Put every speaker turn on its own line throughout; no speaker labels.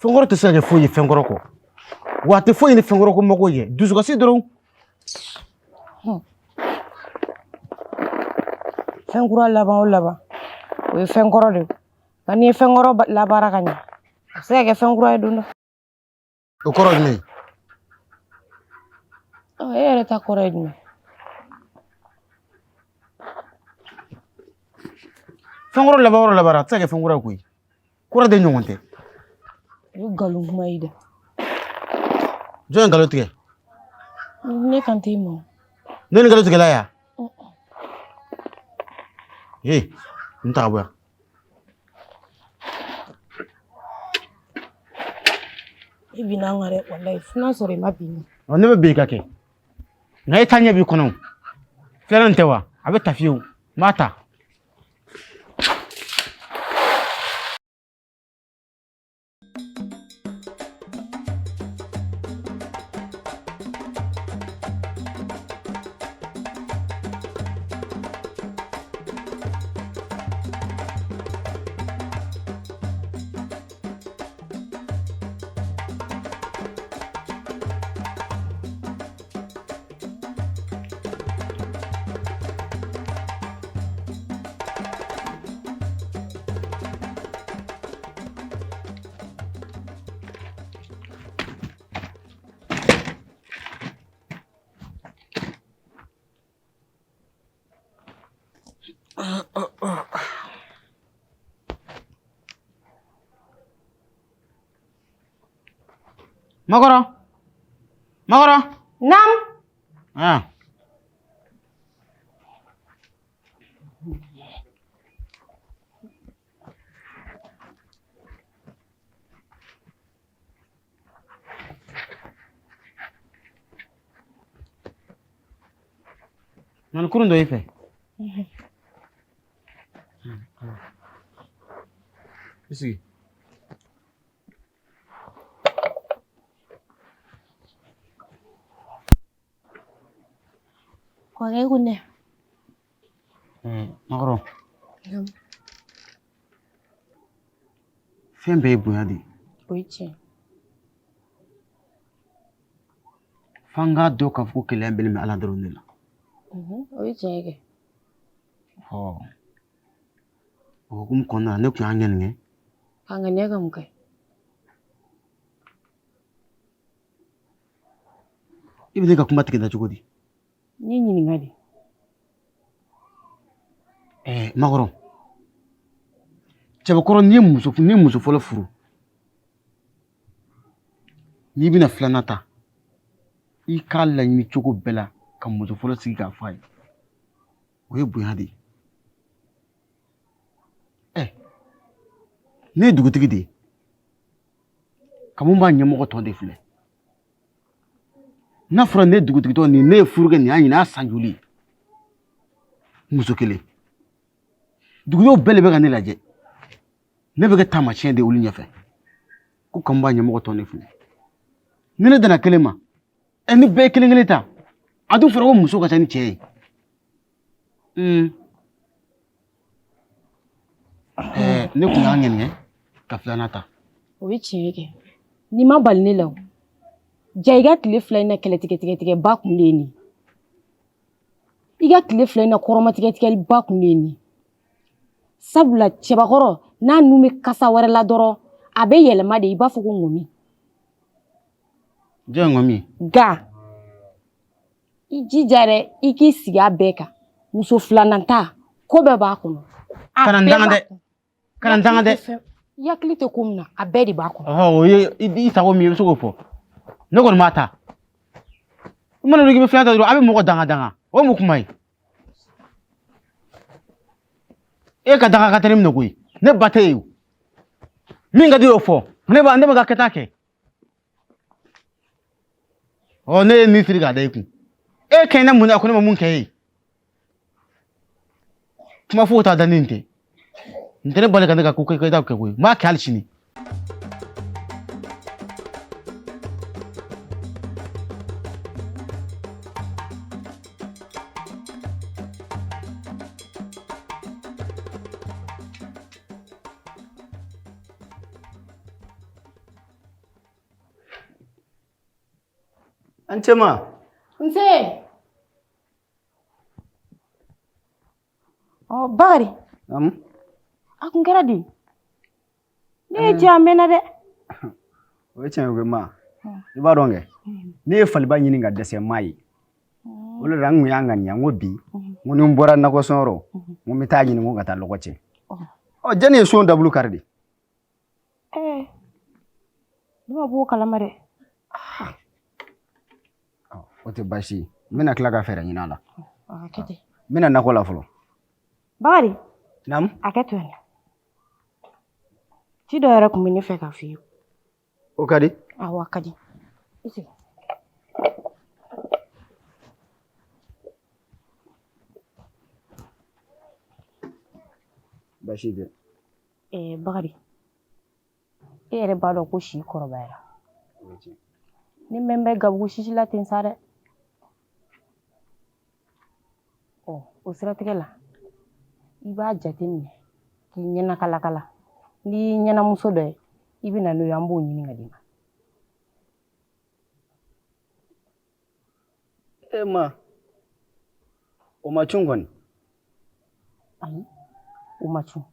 Fɛn kɔrɔ tɛ se ka kɛ foyi ye fɛn kɔrɔ kɔ. Wa a tɛ foyi ni fɛn kɔrɔ ko mago ɲɛ. Dusukasi dɔrɔn.
Fɛn kura laban o laban, o ye fɛn kɔrɔ de ye. Nka n'i ye fɛn kɔrɔ labaara ka ɲɛ, a bɛ se ka kɛ fɛn kura ye don dɔ.
O kɔrɔ ye jumɛn ye?
E yɛrɛ ta kɔrɔ ye jumɛn?
Fɛn kɔrɔ laban o laban, a tɛ se ka kɛ fɛn kura ye koyi. Kura de ɲɔgɔn tɛ.
O ye nkalon kuma ye dɛ.
Jɔn ye nkalon tigɛ?
Ne kan t'i ma.
Ne ni nkalon tigɛla ya? Ee, n ta ka bɔ yan.
I binna an kan dɛ, walayi fo n'a sɔrɔ i ma bin.
Ne bɛ bin ka kɛ. Nka e ta ɲɛ b'i kɔnɔ. Filanan tɛ wa? A bɛ ta fiyewu. N b'a ta. Makɔrɔ, Makɔrɔ.
Naam.
Ah. Na ni kurun dɔ y'i fɛ. I sigi.
Kɔrɔkɛ ko ne.
Makɔrɔ. Fɛn bɛɛ ye bonya de ye.
O ye tiɲɛ.
F'an k'a dɔn k'a fɔ ko keleya bɛnnen bɛ Ala dɔrɔn de la.
O ye tiɲɛ kɛ.
Ɔ, o hukumu kɔnɔna la, ne tun y'a ŋaniya.
K'a ŋaniya ka mun kɛ?
I bɛ ne ka kuma tigɛ da cogo di?
N y'i ɲininka de.
Makɔrɔ, cɛbakɔrɔ, n'i ye muso fɔlɔ furu, n'i bɛna filanan ta, i k'a laɲini cogo bɛɛ la ka muso fɔlɔ sigi k'a fɔ a ye. O ye bonya de ye. Ne ye dugutigi de ye. Kamu b'a ɲɛmɔgɔ tɔ de filɛ. N'a fɔra ne dugutigi tɔ nin, ne ye furu kɛ nin y'a ɲinɛ a san joli ye, muso kelen, dugudenw bɛɛ de bɛ ka ne lajɛ. Ne bɛ kɛ taamasiyɛn de ye olu ɲɛfɛ ko Kamu b'a ɲɛmɔgɔ tɔ de filɛ. Ni ne danna kelen ma, ni bɛɛ ye kelen kelen ta, a dun fɔra ko muso ka ca ni cɛ ye. Ne tun y'a ŋaniya ka filanan ta.
O ye tiɲɛ kɛ. N'i ma bali ne la o. Ja i ka tile fila in na kɛlɛ tigɛ tigɛ tigɛ ba kun de ye nin. I ka tile fila in na kɔrɔma tigɛ tigɛli ba kun de ye nin. Sabula cɛbakɔrɔ n'a nun bɛ kasa wɛrɛ la dɔrɔn, a bɛ yɛlɛma de, i b'a fɔ ko ŋɔmi.
Jɔn ye ŋɔmi ye?
Nka i jija dɛ, i k'i sigi a bɛɛ kan. Muso filanan ta, ko bɛɛ b'a kɔnɔ.
Kana n danga dɛ. Kana n danga dɛ.
I hakili tɛ ko min na, a bɛɛ de b'a kɔnɔ.
Ɔhɔ, o ye i sago min ye, i bɛ se k'o fɔ. Ne kɔni m'a ta. I mana k'i bɛ filanan ta dɔrɔn, a bɛ mɔgɔ danga danga. O ye mun kuma ye? E ka danga ka tɛ ne minɛ koyi. Ne ba tɛ yen o. Min ka di y'o fɔ. Ne b'a ne bɛ ka kɛta kɛ. Ɔ, ne ye nin siri k'a da i kun. E kɛ ne mun na ko ne ma mun kɛ e ye? Kuma foyi t'a da ni nin tɛ. Nin tɛ ne bali ka ne ka ko kɛta kɛ koyi. N b'a kɛ hali sini.
An ce ma.
Nse. Ɔ Bakari.
Naamu.
A kun kɛra di? Ne ye ci a mɛnna dɛ.
O ye tiɲɛ ye koyi ma. I b'a dɔn kɛ, ne ye faliba ɲini ka dɛsɛ n m'a ye. O de la n kun y'a ŋaniya n ko bi, n ko ni n bɔra nakɔ sɔnyɔrɔ, n ko n bɛ taa ɲini n ko ka taa lɔgɔ cɛ. Ɔ jɛni ye son dabulu kari de.
Ɛɛ, ne ma b'o kalama dɛ.
O tɛ baasi ye, n bɛna tila ka fɛɛrɛ ɲini a la.
A kɛ ten.
N bɛna nakɔ la fɔlɔ.
Bakari.
Naamu.
A kɛ to yan. Ci dɔ yɛrɛ tun bɛ ne fɛ k'a f'i ye.
O ka di?
Awɔ, a ka di. I sigi.
Baasi tɛ.
Ɛɛ Bakari, e yɛrɛ b'a dɔn ko si kɔrɔbayara. Ne mɛn bɛ gabugu sisi la ten sa dɛ. Ɔ o siratigɛ la, i b'a jateminɛ k'i ɲɛnakalakala. N'i y'i ɲɛnamuso dɔ ye, i bɛ na n'o ye, an b'o ɲini ka d'i ma.
E ma, o ma cun kɔni?
Ayi, o ma cun.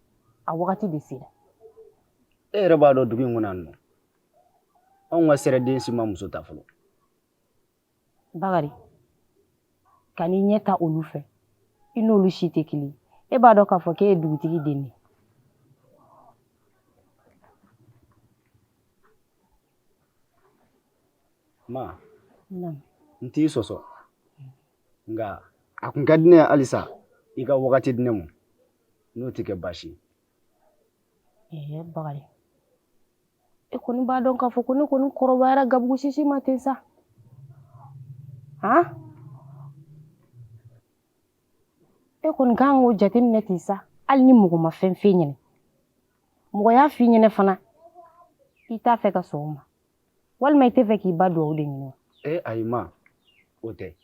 A wagati de sera.
E yɛrɛ b'a dɔn dugu in kɔnɔ yan nɔ, anw ka sɛrɛden si ma muso ta fɔlɔ.
Bakari, kan'i ɲɛ ta olu fɛ. I n'olu si tɛ kelen ye. E b'a dɔn k'a fɔ k'e ye dugutigi den de ye.
Ma,
Naamu.
n t'i sɔsɔ, nka a kun ka di ne ye halisa i ka wagati di ne ma, n'o tɛ kɛ baasi ye.
Ɛɛ Bakari, e kɔni b'a dɔn k'a fɔ ko ne kɔni kɔrɔbayara gabugu sisi ma ten sa. Han? E kɔni kan k'o jateminɛ ten sa, hali ni mɔgɔ ma fɛn f'e ɲɛna. Mɔgɔ y'a f'i ɲɛna fana, i t'a fɛ ka sɔn o ma. Walima i tɛ fɛ k'i ba duwawu de ɲini wa?
E ayi ma, o tɛ.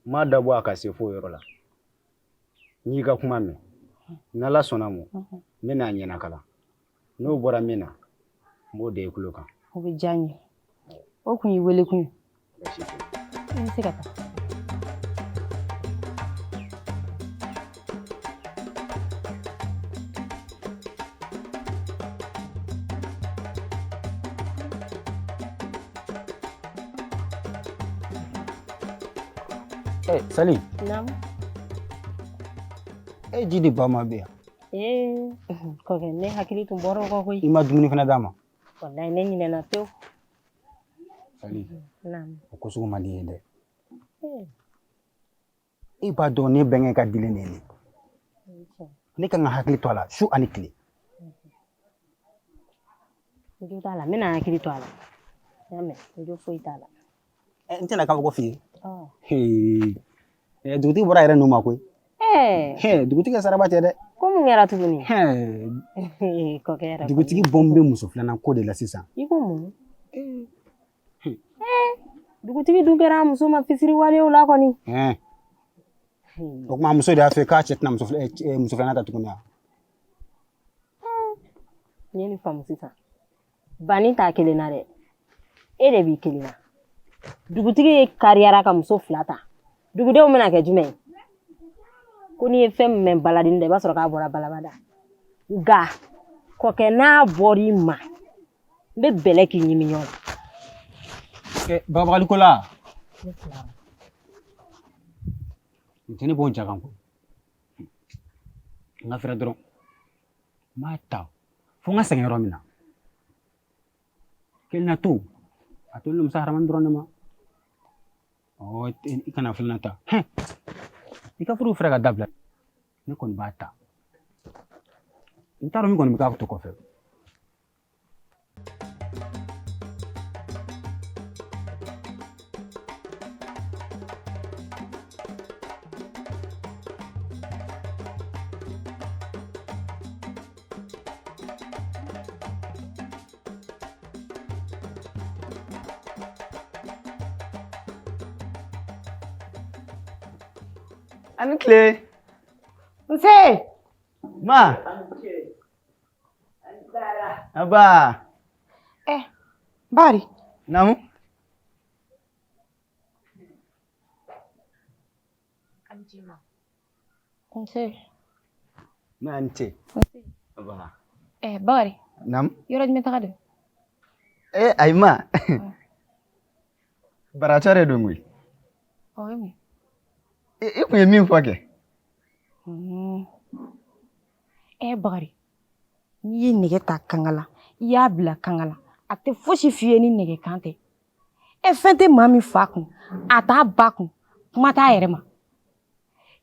N m'a dabɔ a ka se fo yɔrɔ la. N y'i ka kuma mɛn. N'Ala sɔnna ma, n bɛna a ɲɛnakala. N'o bɔra min na, n b'o da i tulo kan.
O bɛ diya n ye. O kun y'i wele kun ye.
Baasi tɛ.
I bɛ se ka taa.
Eh, Sali.
Naamu.
E ji di ba ma bɛ yan.
Ee, kɔkɛ ne hakili tun bɔra o kɔ koyi.
I ma dumuni fana d'a ma?
Walayi ne ɲinɛna pewu.
Sali.
Naamu.
O ko sugu man di n ye dɛ. E b'a dɔn ne bɛnkɛ ka dilen de ye ne. Ne kan ka hakili to a la su ani tile.
N jo t'a la, n bɛna hakili to a la. N y'a mɛn, n jo foyi t'a la.
N tɛna kabako f'i ye. Dugutigi bɔra a yɛrɛ n'o ma koyi. Dugutigi ye saraba cɛ dɛ.
Ko mun kɛra tuguni? Kɔkɛ yɛrɛ.
Dugutigi bɔn bɛ muso filanan ko de la sisan.
I ko mun? Dugutigi dun kɛra muso ma fisiriwalew la kɔni.
O tuma muso de y'a fɛ k'a cɛ tɛna muso filanan ta tuguni wa?
N ye nin faamu sisan. Banni t'a kelen na dɛ. E de b'i kelen na. Dugutigi ye kariyara ka muso fila ta. Dugudenw bɛna kɛ jumɛn ye? Ko n'i ye fɛn min mɛn baladini da, i b'a sɔrɔ k'a bɔra balaba da. Nka kɔkɛ n'a bɔr'i ma, n bɛ bɛlɛ k'i ɲimi ɲɔgɔn na.
Bagabagali ko la. N tɛ ne b'o ja kan koyi. N ka fɛrɛ dɔrɔn. N b'a ta fo n ka sɛgɛn yɔrɔ min na. Kelen na to, a to musa haramani dɔrɔn de ma. Ɔ i kana filanan ta. Hɛn, i ka furu fɛrɛ ka dabila. Ne kɔni b'a ta. N t'a dɔn min kɔni bɛ k'a to kɔfɛ.
Ani tile.
Nse.
Ma. Aba.
Bakari.
Naamu.
Nse.
Ma ni ce. Ba.
Eh, Bakari.
Nam.
Yɔrɔ jumɛn taga don?
Eh, ayi ma. Baratɔ de don koyi.
O ye mun ye?
I kun ye min fɔ kɛ.
Eh, Bakari. N'i ye nɛgɛ ta kanga la, i y'a bila kanga la, a tɛ fosi f'i ye ni nɛgɛ kan tɛ. E fɛn tɛ maa min fa kun, a t'a ba kun, kuma t'a yɛrɛ ma.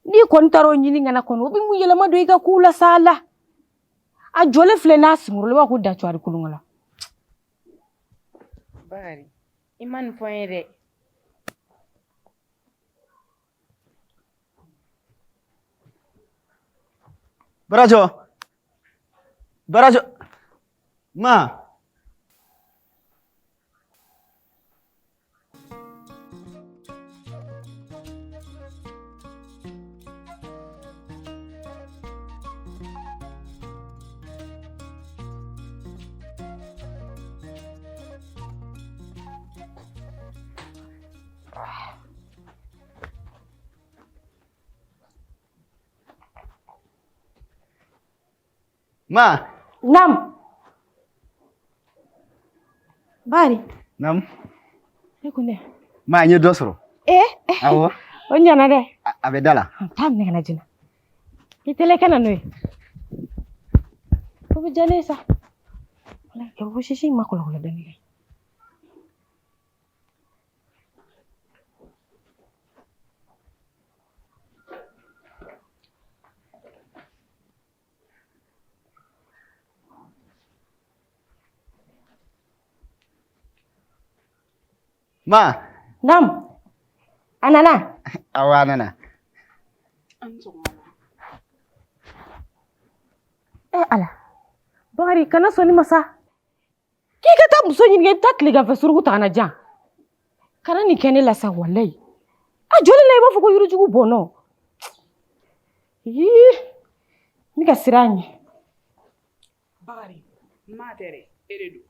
N'i kɔni taara o ɲini ka na kɔni, o bɛ mun yɛlɛma don i ka kow la sa la. A jɔlen filɛ n'a senkɔrɔ, i b'a fɔ ko dacuwari kolonkala.
Bakari, i ma nin fɔ n ye dɛ.
Barajɔ. Barajɔ. Ma. Ma.
Nam. Bakari.
Nam.
Ne kun dɛ.
Ma, n ye dɔ sɔrɔ.
Eh?
Awɔ.
O ɲana dɛ.
A bɛ da la.
Taa minɛ ka na joona. I teliya ka na n'o ye. O bɛ diya ne ye sa. Walayi, kabako sisi in ma kɔlɔkɔlɔ dɔɔni kɛ.
Ma.
Nam. A nana.
Awɔ, a nana.
Eh Ala. Bakari, kana sɔn nin ma sa. K'i ka taa muso ɲininka, i bɛ taa tileganfɛ suruku ta ka na diyan. Kana nin kɛ ne la sa, walayi. A jɔlen la i b'a fɔ ko yirijugu bɔnnɔ. Yii, n bɛ ka siran a ɲɛ.
Bakari, maa tɛ dɛ, e de don.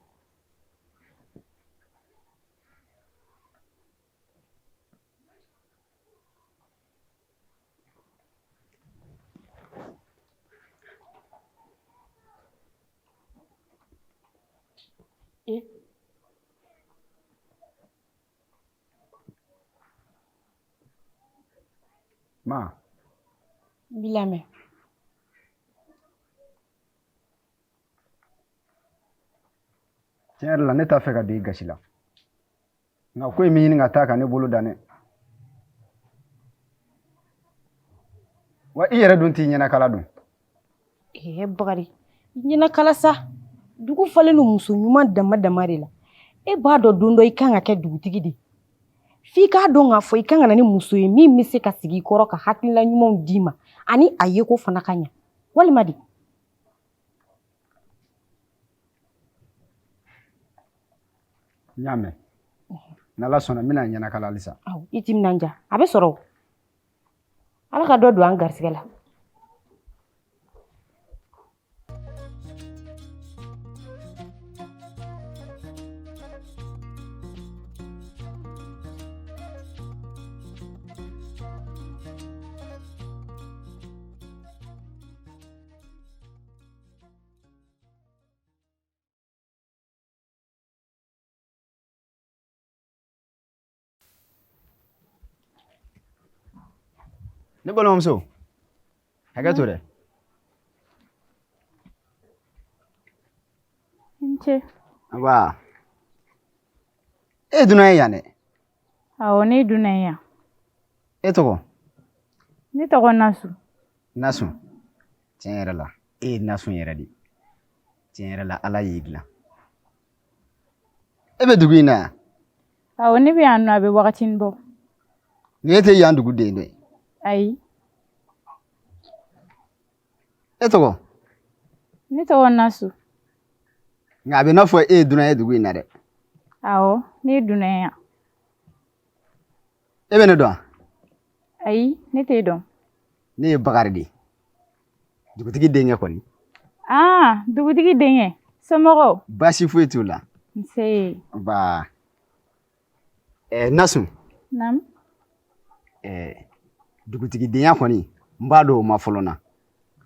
Ma.
N b'i lamɛn.
Tiɲɛ yɛrɛ la ne t'a fɛ ka don i gasi la. Nka ko in bɛ ɲini ka taa ka ne bolo dan dɛ. Wa i yɛrɛ dun t'i ɲɛnakala dun.
Ee Bakari, i ɲɛnakala sa. Dugu falen don muso ɲuman dama dama de la. E b'a dɔn don dɔ i kan ka kɛ dugutigi de ye. F'i k'a dɔn k'a fɔ i kan ka na ni muso ye min bɛ se ka sigi i kɔrɔ ka hakilina ɲumanw d'i ma ani a yeko fana ka ɲa. Walima di?
N y'a mɛn. N'Ala sɔnna n bɛna ɲɛnakala halisa.
Awɔ, i timinandiya. A bɛ sɔrɔ o. Ala ka dɔ don an garisɛgɛ la.
Ne balimamuso, hakɛ to dɛ.
N ce.
Nba. E ye dunan ye yan dɛ.
Awɔ, ne ye dunan ye yan.
E tɔgɔ?
Ne tɔgɔ Nasu.
Nasu. Tiɲɛ yɛrɛ la, e ye Nasu yɛrɛ de ye. Tiɲɛ yɛrɛ la, Ala y'i dilan. E bɛ dugu in na yan?
Awɔ, ne bɛ yan nɔ, a bɛ wagatinin bɔ.
Ni e tɛ yan dugu den dɔ ye?
Ayi.
E tɔgɔ?
Ne tɔgɔ Nasu.
Nka a bɛ n'a fɔ e ye dunan ye dugu in na dɛ.
Awɔ, ne ye dunan ye yan.
E bɛ ne dɔn wa?
Ayi, ne t'e dɔn.
Ne ye Bakari de ye. Dugutigi denkɛ kɔni.
Aa, dugutigi denkɛ. Somɔgɔw?
Baasi foyi t'u la.
Nse.
Nba. Nasu.
Naamu.
Dugutigidenya kɔni n b'a dɔn o ma fɔlɔ na,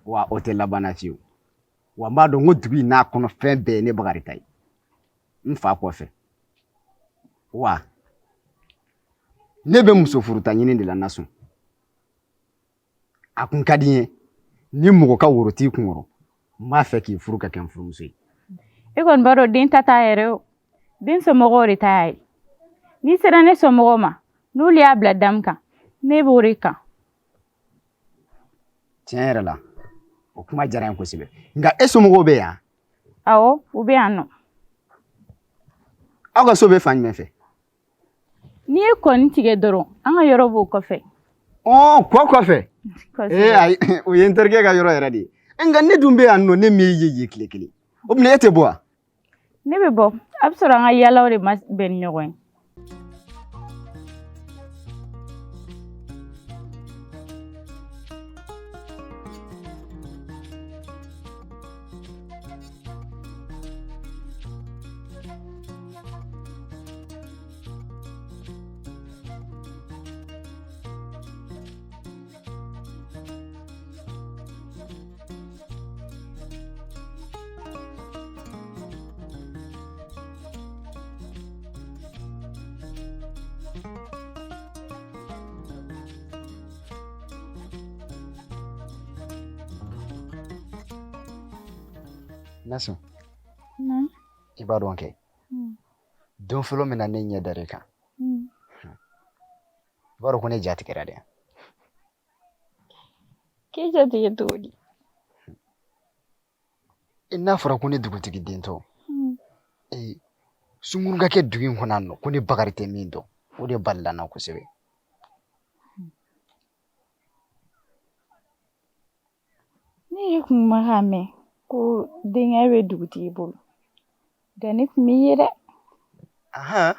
wa o tɛ laban na fiyewu. Wa n b'a dɔn ko dugu in n'a kɔnɔ fɛn bɛɛ ye ne Bakari ta ye, n fa kɔfɛ. Wa ne bɛ muso furuta ɲini de la Nasun. A kun ka di n ye ni mɔgɔ ka woro t'i kunkɔrɔ, n b'a fɛ k'i furu ka kɛ n furumuso ye.
E kɔni b'a dɔn den ta t'a yɛrɛ o, den somɔgɔw de ta y'a ye. N'i sera ne somɔgɔw ma, n'olu y'a bila da min kan, ne b'o de kan.
Tiɲɛ yɛrɛ la, o kuma diyara n ye kosɛbɛ. Nka e somɔgɔw bɛ yan?
Awɔ, u bɛ yan nɔ.
Aw ka so bɛ fan jumɛn fɛ?
N'i ye kɔni tigɛ dɔrɔn, an ka yɔrɔ b'o kɔfɛ.
Ɔ, kɔ kɔfɛ? Ee ayi, o ye n terikɛ ka yɔrɔ yɛrɛ de ye. Nka ne dun bɛ yan nɔ, ne m'e ye yen tile kelen. O tuma e tɛ bɔ wa?
Ne bɛ bɔ. A bɛ sɔrɔ an ka yaalaw de ma bɛn ni ɲɔgɔn ye.
Nasun, i b'a dɔn kɛ, don fɔlɔ min na ne ɲɛ dar'i kan, i b'a dɔn ko ne ja tigɛra dɛ.
K'e ja tigɛ cogo di?
N'a fɔra ko ne dugutigi dentɔ, sungurun ka kɛ dugu in kɔnɔ yan nɔ, ko ne Bakari tɛ min dɔn, o de balila n na kosɛbɛ.
Ne yɛrɛ kun ma k'a mɛn ko denkɛ bɛ dugutigi bolo, nka ne kun m'i ye dɛ.
Ahan,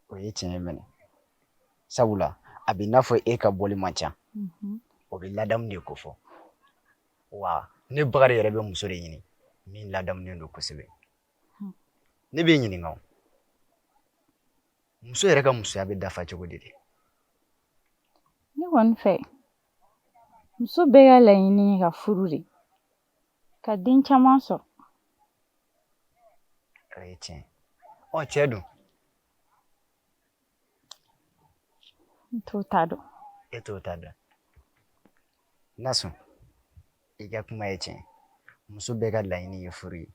o ye tiɲɛ ye mɛnɛ. Sabula a bɛ n'a fɔ e ka bɔli man ca, o bɛ ladamu de kofɔ. Wa ne Bakari yɛrɛ bɛ muso de ɲini min ladamunen don kosɛbɛ. Ne b'e ɲininka o, muso yɛrɛ ka musoya bɛ dafa cogo di de?
Ne kɔni fɛ, muso bɛɛ ka laɲini ye ka furu de, ka den caman sɔrɔ.
O ye tiɲɛ ye. Ɔ, cɛ dun?
N t'o ta dɔn.
E t'o ta dɔn. Nasun, i ka kuma ye tiɲɛ. Muso bɛɛ ka laɲini ye furu ye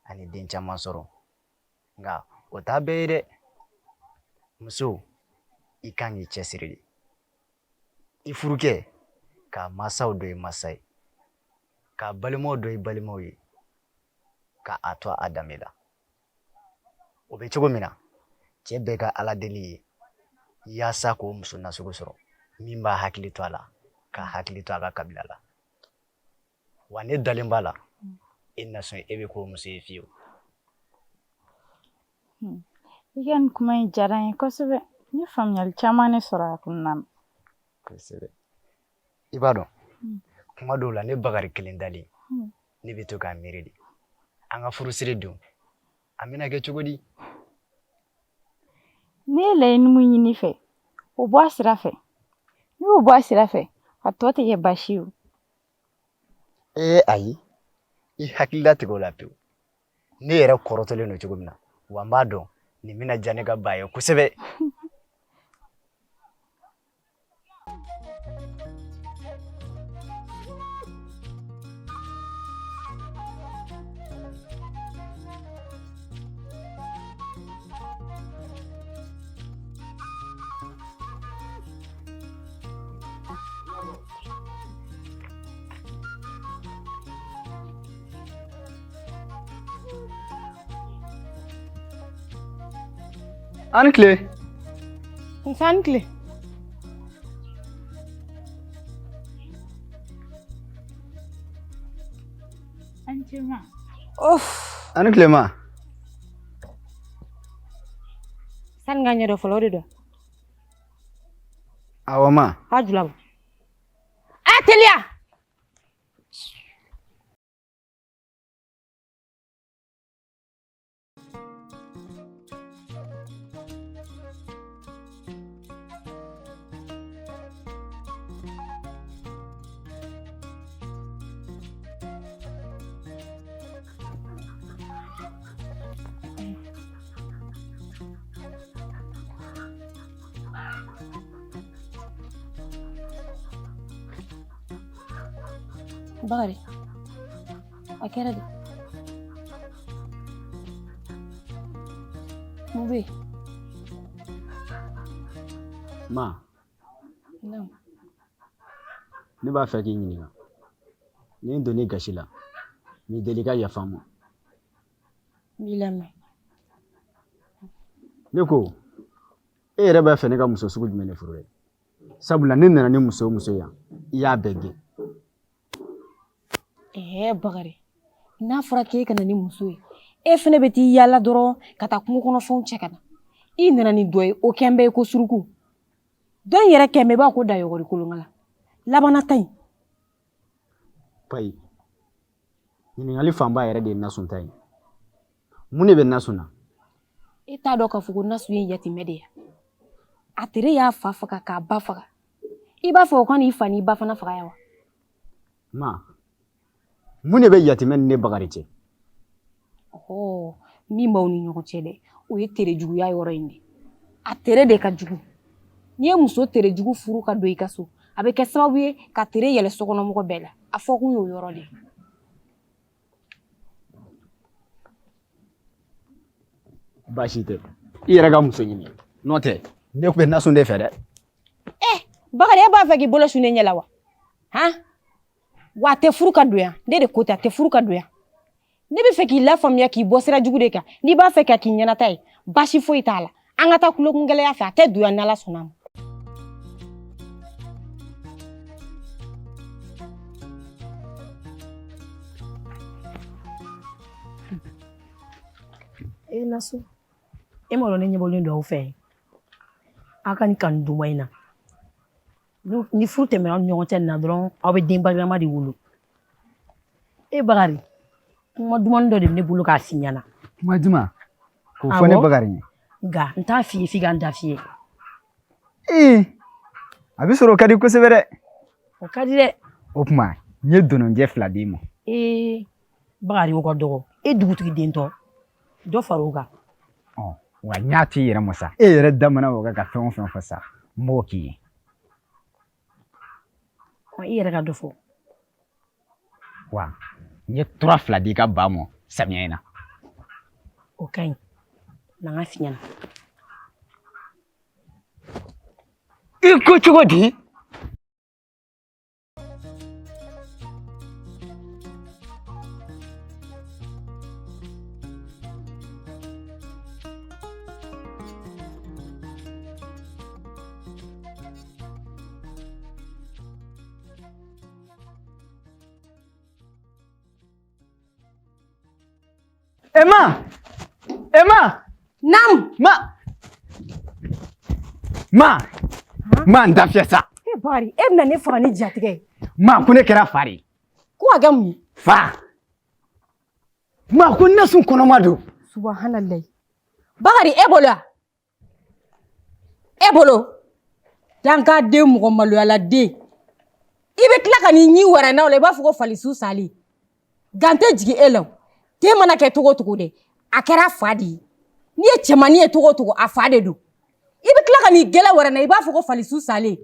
ani den caman sɔrɔ. Nka o t'a bɛɛ ye dɛ. Muso, i kan k'i cɛsiri de. I furukɛ, k'a masaw dɔn i masa ye, k'a balimaw dɔn i balimaw ye, k'a to a danbe la. O bɛ cogo min na, cɛ bɛɛ ka Ala deli ye yaasa k'o muso nasugu sɔrɔ min b'a hakili to a la, k'a hakili to a ka kabila la. Wa ne dalen b'a la, e Nasun, e bɛ k'o muso ye fiyewu.
I ka nin kuma in diyara n ye kosɛbɛ. N ye faamuyali caman de sɔrɔ a kɔnɔna na.
Kosɛbɛ. I b'a dɔn, kuma dɔw la ne Bakari kelen dalen, ne bɛ to k'a miiri de. An ka furusiri dun, an bɛna kɛ cogo di?
Ne ye laɲini min ɲini i fɛ, o bɔ a sira fɛ. N'i y'o bɔ a sira fɛ, a tɔ tɛ kɛ baasi ye o.
Ee ayi, i hakili latigɛ o la pewu. Ne yɛrɛ kɔrɔtɔlen don cogo min na, wa n b'a dɔn nin bɛna diya ne ka ba ye kosɛbɛ. A ni tile.
Nse a ni tile.
A ni ce ma.
Of.
A ni tile ma.
Sani ka ɲɛ dɔ fɔlɔ o de don.
Awɔ ma.
A jula bɔ. A teliya. Bakari, a kɛra di? Mun bɛ yen?
Ma.
Naamu.
Ne b'a fɛ k'i ɲininka. Ni n donn'i gasi la, n b'i deli i ka yafa n ma.
N b'i lamɛn.
Ne ko, e yɛrɛ b'a fɛ ne ka muso sugu jumɛn de furu dɛ? Sabula ne nana ni muso o muso ye yan, i y'a bɛɛ gɛn.
Ɛɛ Bakari, n'a fɔra k'e ka na ni muso ye, e fɛnɛ bɛ t'i yaala dɔrɔn ka taa kungo kɔnɔfɛnw cɛ ka na. I nana ni dɔ ye, o kɛn bɛ i ko suruku. Dɔ in yɛrɛ kɛn bɛ i b'a ko dayɔgɔri kolonkala. Labanna ta in.
Payi, ɲininkali fanba yɛrɛ de ye Nasun ta ye. Mun de bɛ Nasun na?
E t'a dɔn k'a fɔ ko Nasun ye yatimɛ de ye. A tere y'a fa faga k'a ba faga. I b'a fɔ o ka n'i fa n'i ba fana faga yan wa?
Ma, mun de bɛ yatimɛ ni ne Bakari cɛ?
Ɔhɔ, min b'aw ni ɲɔgɔn cɛ dɛ, o ye tere juguya yɔrɔ in de. A tere de ka jugu. N'i ye muso tere jugu furu ka don i ka so, a bɛ kɛ sababu ye ka tere yɛlɛ sokɔnɔmɔgɔ bɛɛ la. A fɔ kun y'o yɔrɔ de ye.
Baasi tɛ. I yɛrɛ ka muso ɲini. N'o tɛ, ne tun bɛ Nasun de fɛ dɛ.
Bakari, e b'a fɛ k'i bolo su ne ɲɛ la wa? Han? Wa a tɛ furu ka don yan. Ne de ko ten, a tɛ furu ka don yan. Ne bɛ fɛ k'i lafaamuya k'i bɔ sira jugu de kan. N'i b'a fɛ ka k'i ɲɛnata ye, baasi foyi t'a la. An ka taa tulokungɛlɛya fɛ, a tɛ don yan n'Ala sɔnna a ma.
E Nasu, e m'a dɔn ne ɲɛbɔlen don aw fɛ. Aw ka nin kanu duman in na. Ni furu tɛmɛna aw ni ɲɔgɔn cɛ nin na dɔrɔn, aw bɛ den barikama de wolo. E Bakari, kuma dumanni dɔ de bɛ ne bolo k'a f'i ɲɛna.
Kuma duman? K'o fɔ ne
Awɔ.
Bakari ye.
Nka n t'a f'i ye f'i ka n da f'i ye.
Ee, a bɛ sɔrɔ o ka di kosɛbɛ dɛ.
O ka di dɛ.
O tuma, n ye dɔnɔnjɛ 2 d'i ma.
Ee, Bakari, o ka dɔgɔ. E dugutigi den tɔ, dɔ far'o kan.
Ɔ, wa n y'a to i yɛrɛ ma sa. E yɛrɛ da mana waga ka fɛn o fɛn fɔ sa, n b'o k'i ye.
Ɔ, i yɛrɛ ka dɔ fɔ.
Wa n ye tura 2 di i ka ba ma samiya in na.
O ka ɲi. Na n ka f'i ɲɛna.
I ko cogo di? Emma! Emma!
Naamu!
Ma! Ma! Ma, n da fiyɛ sa.
E Bakari, e bɛna ne faga ni jatigɛ ye.
Ma, ko ne kɛra fa de ye.
Ko ka kɛ mun ye?
Fa! Ma, ko Nasun kɔnɔma don.
Subahanallahi. Bakari, e bolo wa? E bolo? Dankaden mɔgɔ maloyaladen. I bɛ tila ka n'i ɲin wɛrɛ n'a la, i b'a fɔ ko falisu salen. Gan tɛ jigin e la o. Den mana kɛ cogo o cogo dɛ, a kɛra fa de ye. N'i ye cɛmannin ye cogo o cogo, a fa de don. I bɛ tila ka n'i gɛlɛ wɛrɛ na, i b'a fɔ ko falisu salen.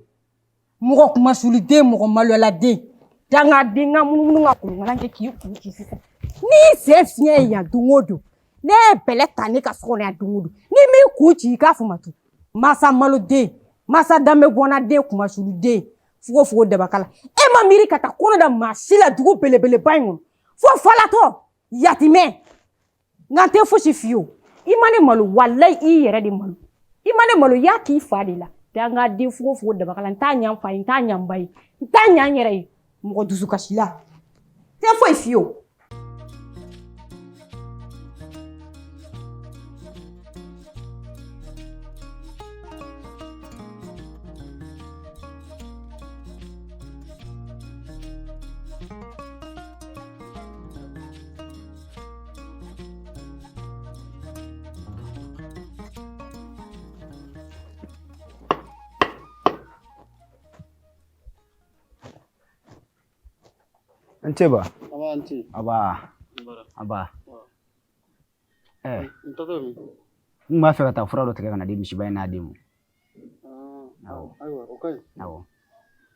Mɔgɔ kumasuliden, mɔgɔ maloyaladen. Dangaden ka munumunu ka kolonkalan kɛ k'i kun ci sisan. N'i y'i sen fiɲɛ ye yan don o don, ne ye bɛlɛ ta ne ka so kɔnɔ yan don o don. N'i m'i kun ci, i k'a fɔ ma tun. Masa maloden, masa danbe bɔnnaden, kumasuluden, fogofogo dabakala. E ma miiri ka taa kɔnɔ da maa si la dugu belebeleba in kɔnɔ. Fo falatɔ, yatimɛ. Nka n tɛ fosi f'i ye o. I ma ne malo, walayi i yɛrɛ de malo. I ma ne malo, i y'a k'i fa de la. Dangaden fogofogo dabakala, n t'a ɲɛ n fa ye, n t'a ɲɛ n ba ye, n t'a ɲɛ n yɛrɛ ye. Mɔgɔ dusukasila. N tɛ foyi f'i ye o.
N ce ba.
Aba, n ce.
Aba.
Bara.
Aba.
N taatɔ min?
N tun b'a fɛ ka taa fura dɔ tigɛ ka na di misiba in n'a den ma. Awɔ.
Ayiwa, o ka ɲi.
Awɔ.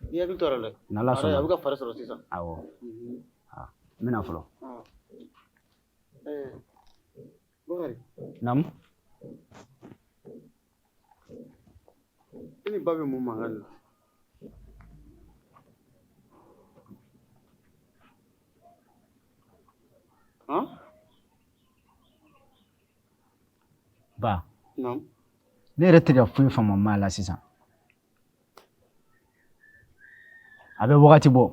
I hakili to a la dɛ.
N'Ala sɔnna.
A bɛ ka fari sɔrɔ sisan.
Awɔ. N bɛna fɔlɔ.
Bakari.
Naamu.
E ni ba bɛ mun mankan na? Han?
Ba.
Naamu.
Ne yɛrɛ tɛ ka foyi faamu maa la sisan. A bɛ wagati bɔ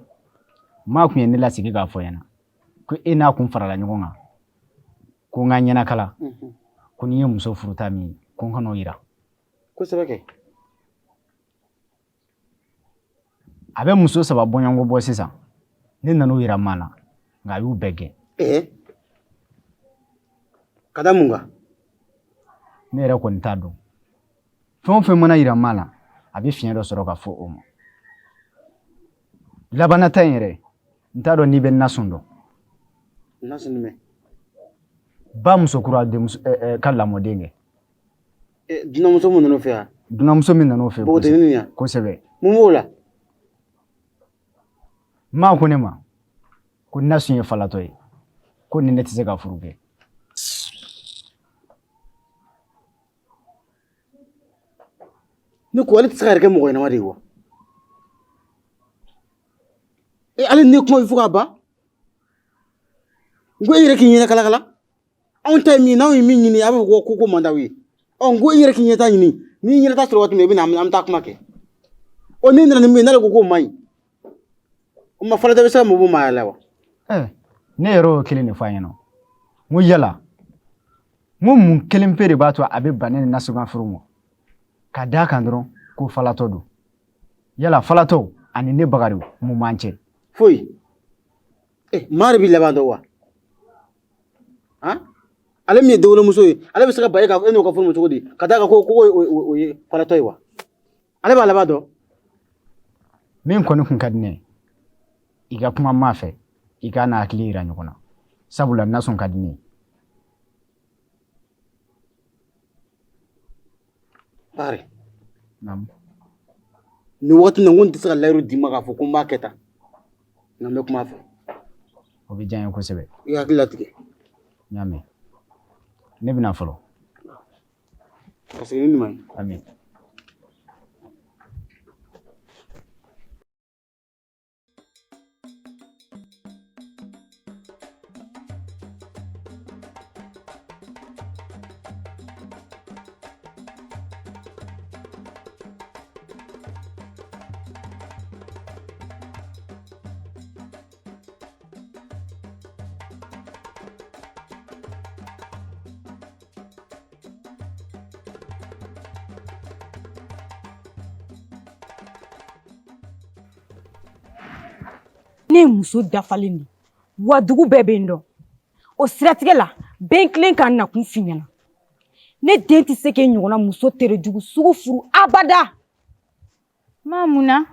maa kun ye ne lasigi k'a fɔ ɲɛna ko e n'a kun farala ɲɔgɔn kan ko n ka ɲɛnakala ko ni n ye muso furuta min ye ko n kan'o yira.
Kosɛbɛ kɛ.
A bɛ muso saba bɔɲɔgɔnko bɔ sisan ne nan'o yira maa na nka a y'u bɛɛ gɛn.
Ee ka da mun kan?
Ne yɛrɛ kɔni t'a dɔn. Fɛn o fɛn mana yira maa na a bɛ fiɲɛ dɔ sɔrɔ ka fɔ o ma. Labanna ta in yɛrɛ n t'a dɔn n'i bɛ Nasun dɔn.
Nasun jumɛn?
Ba musokura denmuso ka lamɔden kɛ.
Dunanmuso min nan'o fɛ yan?
Dunanmuso min nan'o fɛ.
Npogotiginin yan?
Kosɛbɛ.
Mun b'o la?
Maa ko ne ma ko Nasun ye falatɔ ye ko ni ne tɛ se ka furu kɛ.
Ne ko ale tɛ se ka yɛrɛ kɛ mɔgɔ ɲɛnama de ye wa? Ale ni ne kuma bɛ fɔ ka ban. N ko e yɛrɛ k'i ɲɛna kalakala. Anw ta ye min ye, n'anw ye min ɲini, a b'a fɔ ko ko man d'aw ye. Ɔ n ko e yɛrɛ k'i ɲɛta ɲini. N'i ɲɛta sɔrɔ waati min na, i bɛ na an bɛ taa kuma kɛ. Ɔ ne nana ni min ye, n'ale ko k'o man ɲi. O ma falatɔ bɛ se ka mɔgɔ bɔ maaya la wa?
Ne yɛrɛ y'o kelen de fɔ a ɲɛna. N ko yala, n ko mun kelen pe de b'a to a bɛ ban ne ni Nasun ka furu ma? Ka d'a kan dɔrɔn ko falatɔ don. Yala falatɔ ani ne Bakari mun b'an cɛ?
Foyi. Maa de b'i laban dɔn wa? Han? Ale min ye denwolomuso ye, ale bɛ se ka ban e ka e n'o ka furu ma cogo di? Ka d'a kan ko o ye falatɔ ye wa? Ale b'a laban dɔn.
Min kɔni kun ka di ne ye, i ka kuma maa fɛ, i k'a n'a hakili yira ɲɔgɔn na. Sabula Nasun ka di ne ye.
Bakari.
Naamu.
Nin waati in na n ko n tɛ se ka layiru d'i ma k'a fɔ ko n b'a kɛ tan. Nka n bɛ kuma a fɛ.
O bɛ diya n ye kosɛbɛ.
I hakili latigɛ.
N y'a mɛn. Ne bɛna fɔlɔ.
Ka segin ni ɲuman ye.
Ami.
Ne ye muso dafalen de wa dugu bɛɛ bɛ n dɔn o siratigɛ la bɛɛ kelen ka nakun f'i ɲɛna ne den tɛ se k'e ɲɔgɔnna muso terejugu sugu furu abada.
Ma mun na?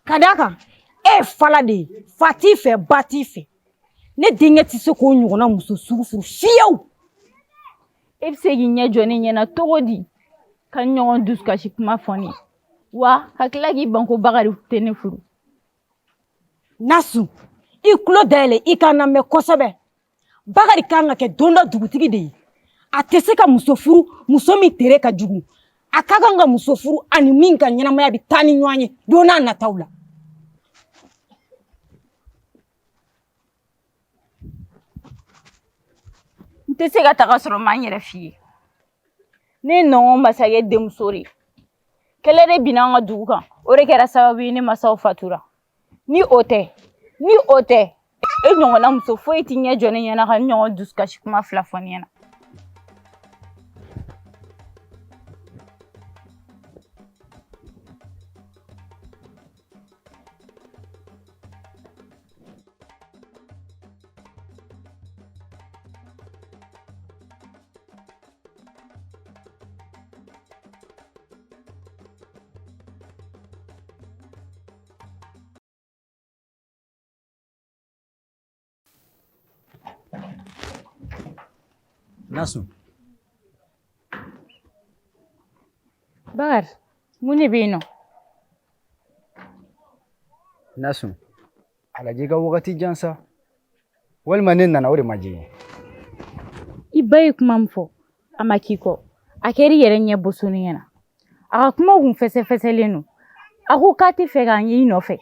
Ka d'a kan e ye fala de ye, fa t'i fɛ ba t'i fɛ, ne denkɛ tɛ se k'o ɲɔgɔnna muso sugu furu fiyewu.
E bɛ se k'i ɲɛ jɔ ne ɲɛna cogo di ka n ɲɔgɔn dusukasi kuma fɔ ne ye wa ka tila k'i ban ko Bakari tɛ ne furu?
Nasu, i tulo dayɛlɛ i ka n lamɛn kosɛbɛ. Bakari kan ka kɛ don dɔ dugutigi de ye. A tɛ se ka muso furu muso min tere ka jugu. A ka kan ka muso furu ani min ka ɲɛnamaya bɛ taa ni ɲɔgɔn ye don n'a nataw la.
N tɛ se ka taga sɔrɔ n ma n yɛrɛ f'i ye. Ne ye nɔngɔn masakɛ denmuso de ye. Kɛlɛ de binna an ka dugu kan, o de kɛra sababu ye ne masaw fatura. Ni o tɛ, e ɲɔgɔnna muso foyi t'i ɲɛ jɔ ne ɲɛna ka n ɲɔgɔn dusukasi kuma fila fɔ ne ɲɛna.
Nasu.
Bakari, mun de bɛ yen nɔ?
Nasun, a lajɛ i ka wagati jan sa. Walima ne nana o de ma diya i ye.
I ba ye kuma min fɔ, a ma k'i kɔ. A kɛra i yɛrɛ ɲɛ bosoni ɲɛna. A ka kumaw kun fɛsɛfɛsɛlen don. A ko k'a tɛ fɛ k'an y'i nɔfɛ.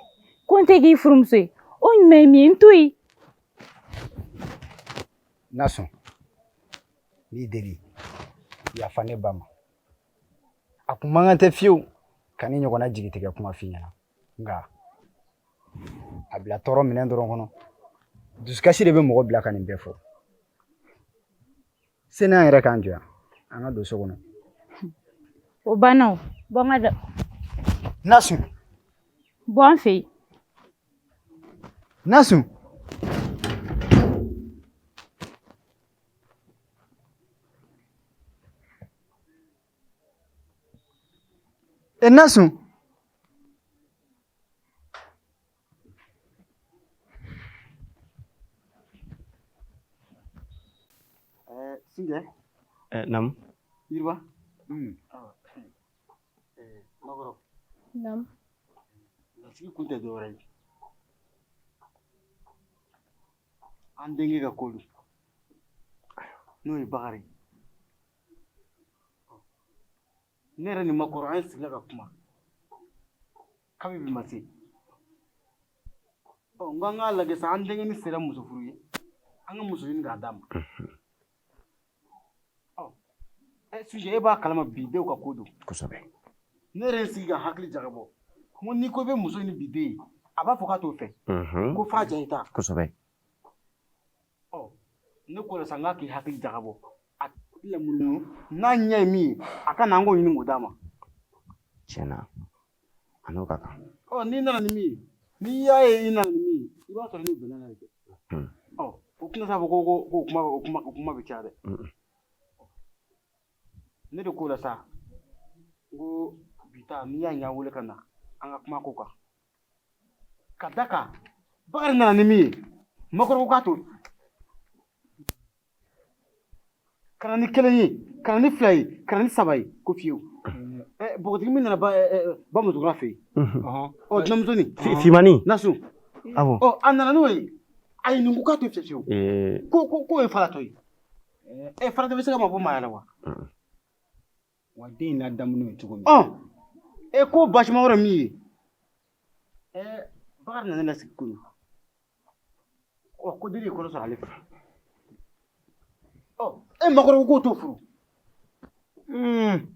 Ko n tɛ k'i furumuso ye. O ɲuman ye min ye, n to yen.
Nasun, n b'i deli, yafa ne ba ma. A kun man kan tɛ fiyewu ka nin ɲɔgɔnna jigitigɛ kuma f'i ɲɛna. Nka a bila tɔɔrɔ minɛn dɔrɔn kɔnɔ. Dusukasi de bɛ mɔgɔ bila ka nin bɛɛ fɔ. Sani an yɛrɛ k'an jɔ yan, an ka don so kɔnɔ.
O banna o. Bɔ n ka da.
Nasun.
Bɔ an fɛ yen.
Nasun. E Nasun.
Sinjɛ.
Naamu.
Yiriba. Makɔrɔ.
Naamu.
Lasigi kun tɛ dɔwɛrɛ ye. An denkɛ ka ko don. N'o ye Bakari ye. Ne yɛrɛ ni Makɔrɔ an sigila ka kuma. Kabi bi ma se. Ɔ n ko an k'a lajɛ sa an denkɛnin sera muso furu ye. An ka muso ɲini k'a d'a ma. Ɔ Sunjɛ e b'a kalama bi denw ka ko don.
Kosɛbɛ.
Ne yɛrɛ ye sigi ka hakili jagabɔ. N ko n'i ko i bɛ muso ɲini bi den ye, a b'a fɔ k'a t'o fɛ. Ko f'a diya i ta.
Kosɛbɛ.
Ɔ ne ko la sa n k'a k'i hakili jagabɔ. A la munumunu n'a ɲɛ ye min ye, a ka na an k'o ɲini k'o d'a ma.
Tiɲɛ na, a n'o ka kan.
Ɔ n'i nana ni min ye, n'i y'a ye i nana ni min ye, i b'a sɔrɔ n'o bɛnna n'a ye kɛ. Ɔ o tɛna se k'a fɔ ko ko ko kuma o kuma o kuma bɛ caya dɛ. Ne de ko la sa, n ko bi ta n'i y'a ɲɛ wele ka na an ka kuma ko kan. Ka da kan Bakari nana ni min ye, Makɔrɔ ko k'a t'o ka na ni kelen ye, ka na ni fila ye, ka na ni saba ye, ko fiyewu. Npogotigi min nana ba ba musokura fɛ yen. Ɔ dunanmusonin.
Fimani.
Nasun.
Awɔ.
Ɔ a nana n'o ye, ayi nin ko k'a t'o fɛ fiyewu. Ko ko k'o ye falatɔ ye. Falatɔ bɛ se ka mabɔ maaya la wa?
Wa den in ladamu n'o ye cogo min.
Ɔ e ko basima wɛrɛ min ye. Bakari nana ne lasigi kunun. Ɔ ko deni ye kɔnɔ sɔrɔ ale fɛ. Ɔ e Makɔrɔ ko k'o t'o furu.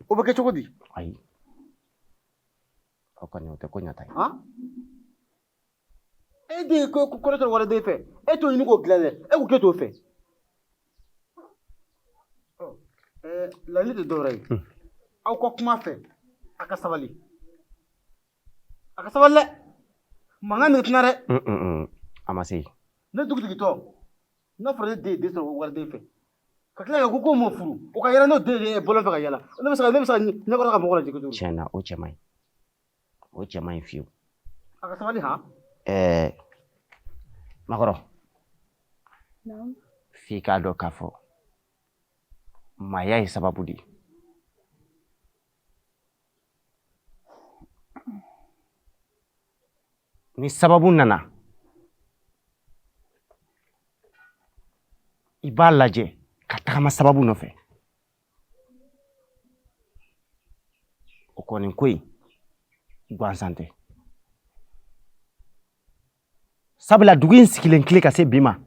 O bɛ kɛ cogo di?
Ayi. O kɔni o tɛ ko ɲata ye.
Han? E den ye kɔnɔ sɔrɔ waliden fɛ, e t'o ɲini k'o dilan dɛ, e ko k'e t'o fɛ. Laɲini tɛ dɔwɛrɛ ye. Aw ka kuma fɛ, a ka sabali. A ka sabali dɛ. Mankan nin tɛna dɛ.
A ma se.
Ne dugutigitɔ, n'a fɔra ne den ye den sɔrɔ waliden fɛ, ka tila ka ko k'o m'o furu, o ka yala n'o den ye bɔlɔn fɛ ka yala. Ne bɛ se ka ne bɛ se ka ɲɛkɔrɔ ka mɔgɔ lajɛ cogo di?
Tiɲɛ na, o cɛ man ɲi. O cɛ man ɲi fiyewu.
A ka sabali han.
Makɔrɔ.
Naamu.
F'i k'a dɔn k'a fɔ maaya ye sababu de ye. Ni sababu nana, i b'a lajɛ ka tagama sababu nɔfɛ. O kɔni ko in gansan tɛ. Sabula dugu in sigilen tile ka se bi ma,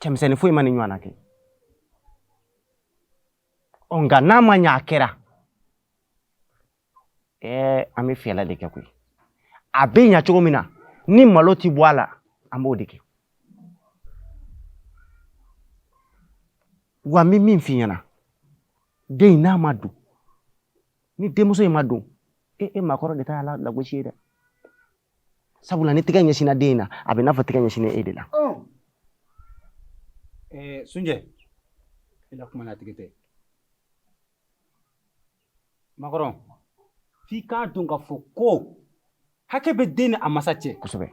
cɛmisɛnnin foyi ma nin ɲɔgɔnna kɛ. Ɔ nka n'a ma ɲɛ a kɛra, an bɛ fɛɛrɛ de kɛ koyi. A bɛ ɲa cogo min na, ni malo ti bɔ a la, an b'o de kɛ. Wa n bɛ min f'i ɲɛna, den in n'a ma don, ni denmuso in ma don, e makɔrɔ de ta y'a la lagosi ye dɛ. Sabula ni tɛgɛ ɲɛsinna den in na, a bɛ n'a fɔ tɛgɛ ɲɛsinnen e de la.
Sunjɛ, i la kuma latigɛ tɛ. Makɔrɔ, f'i k'a dɔn k'a fɔ ko hakɛ bɛ den ni a masa cɛ.
Kosɛbɛ.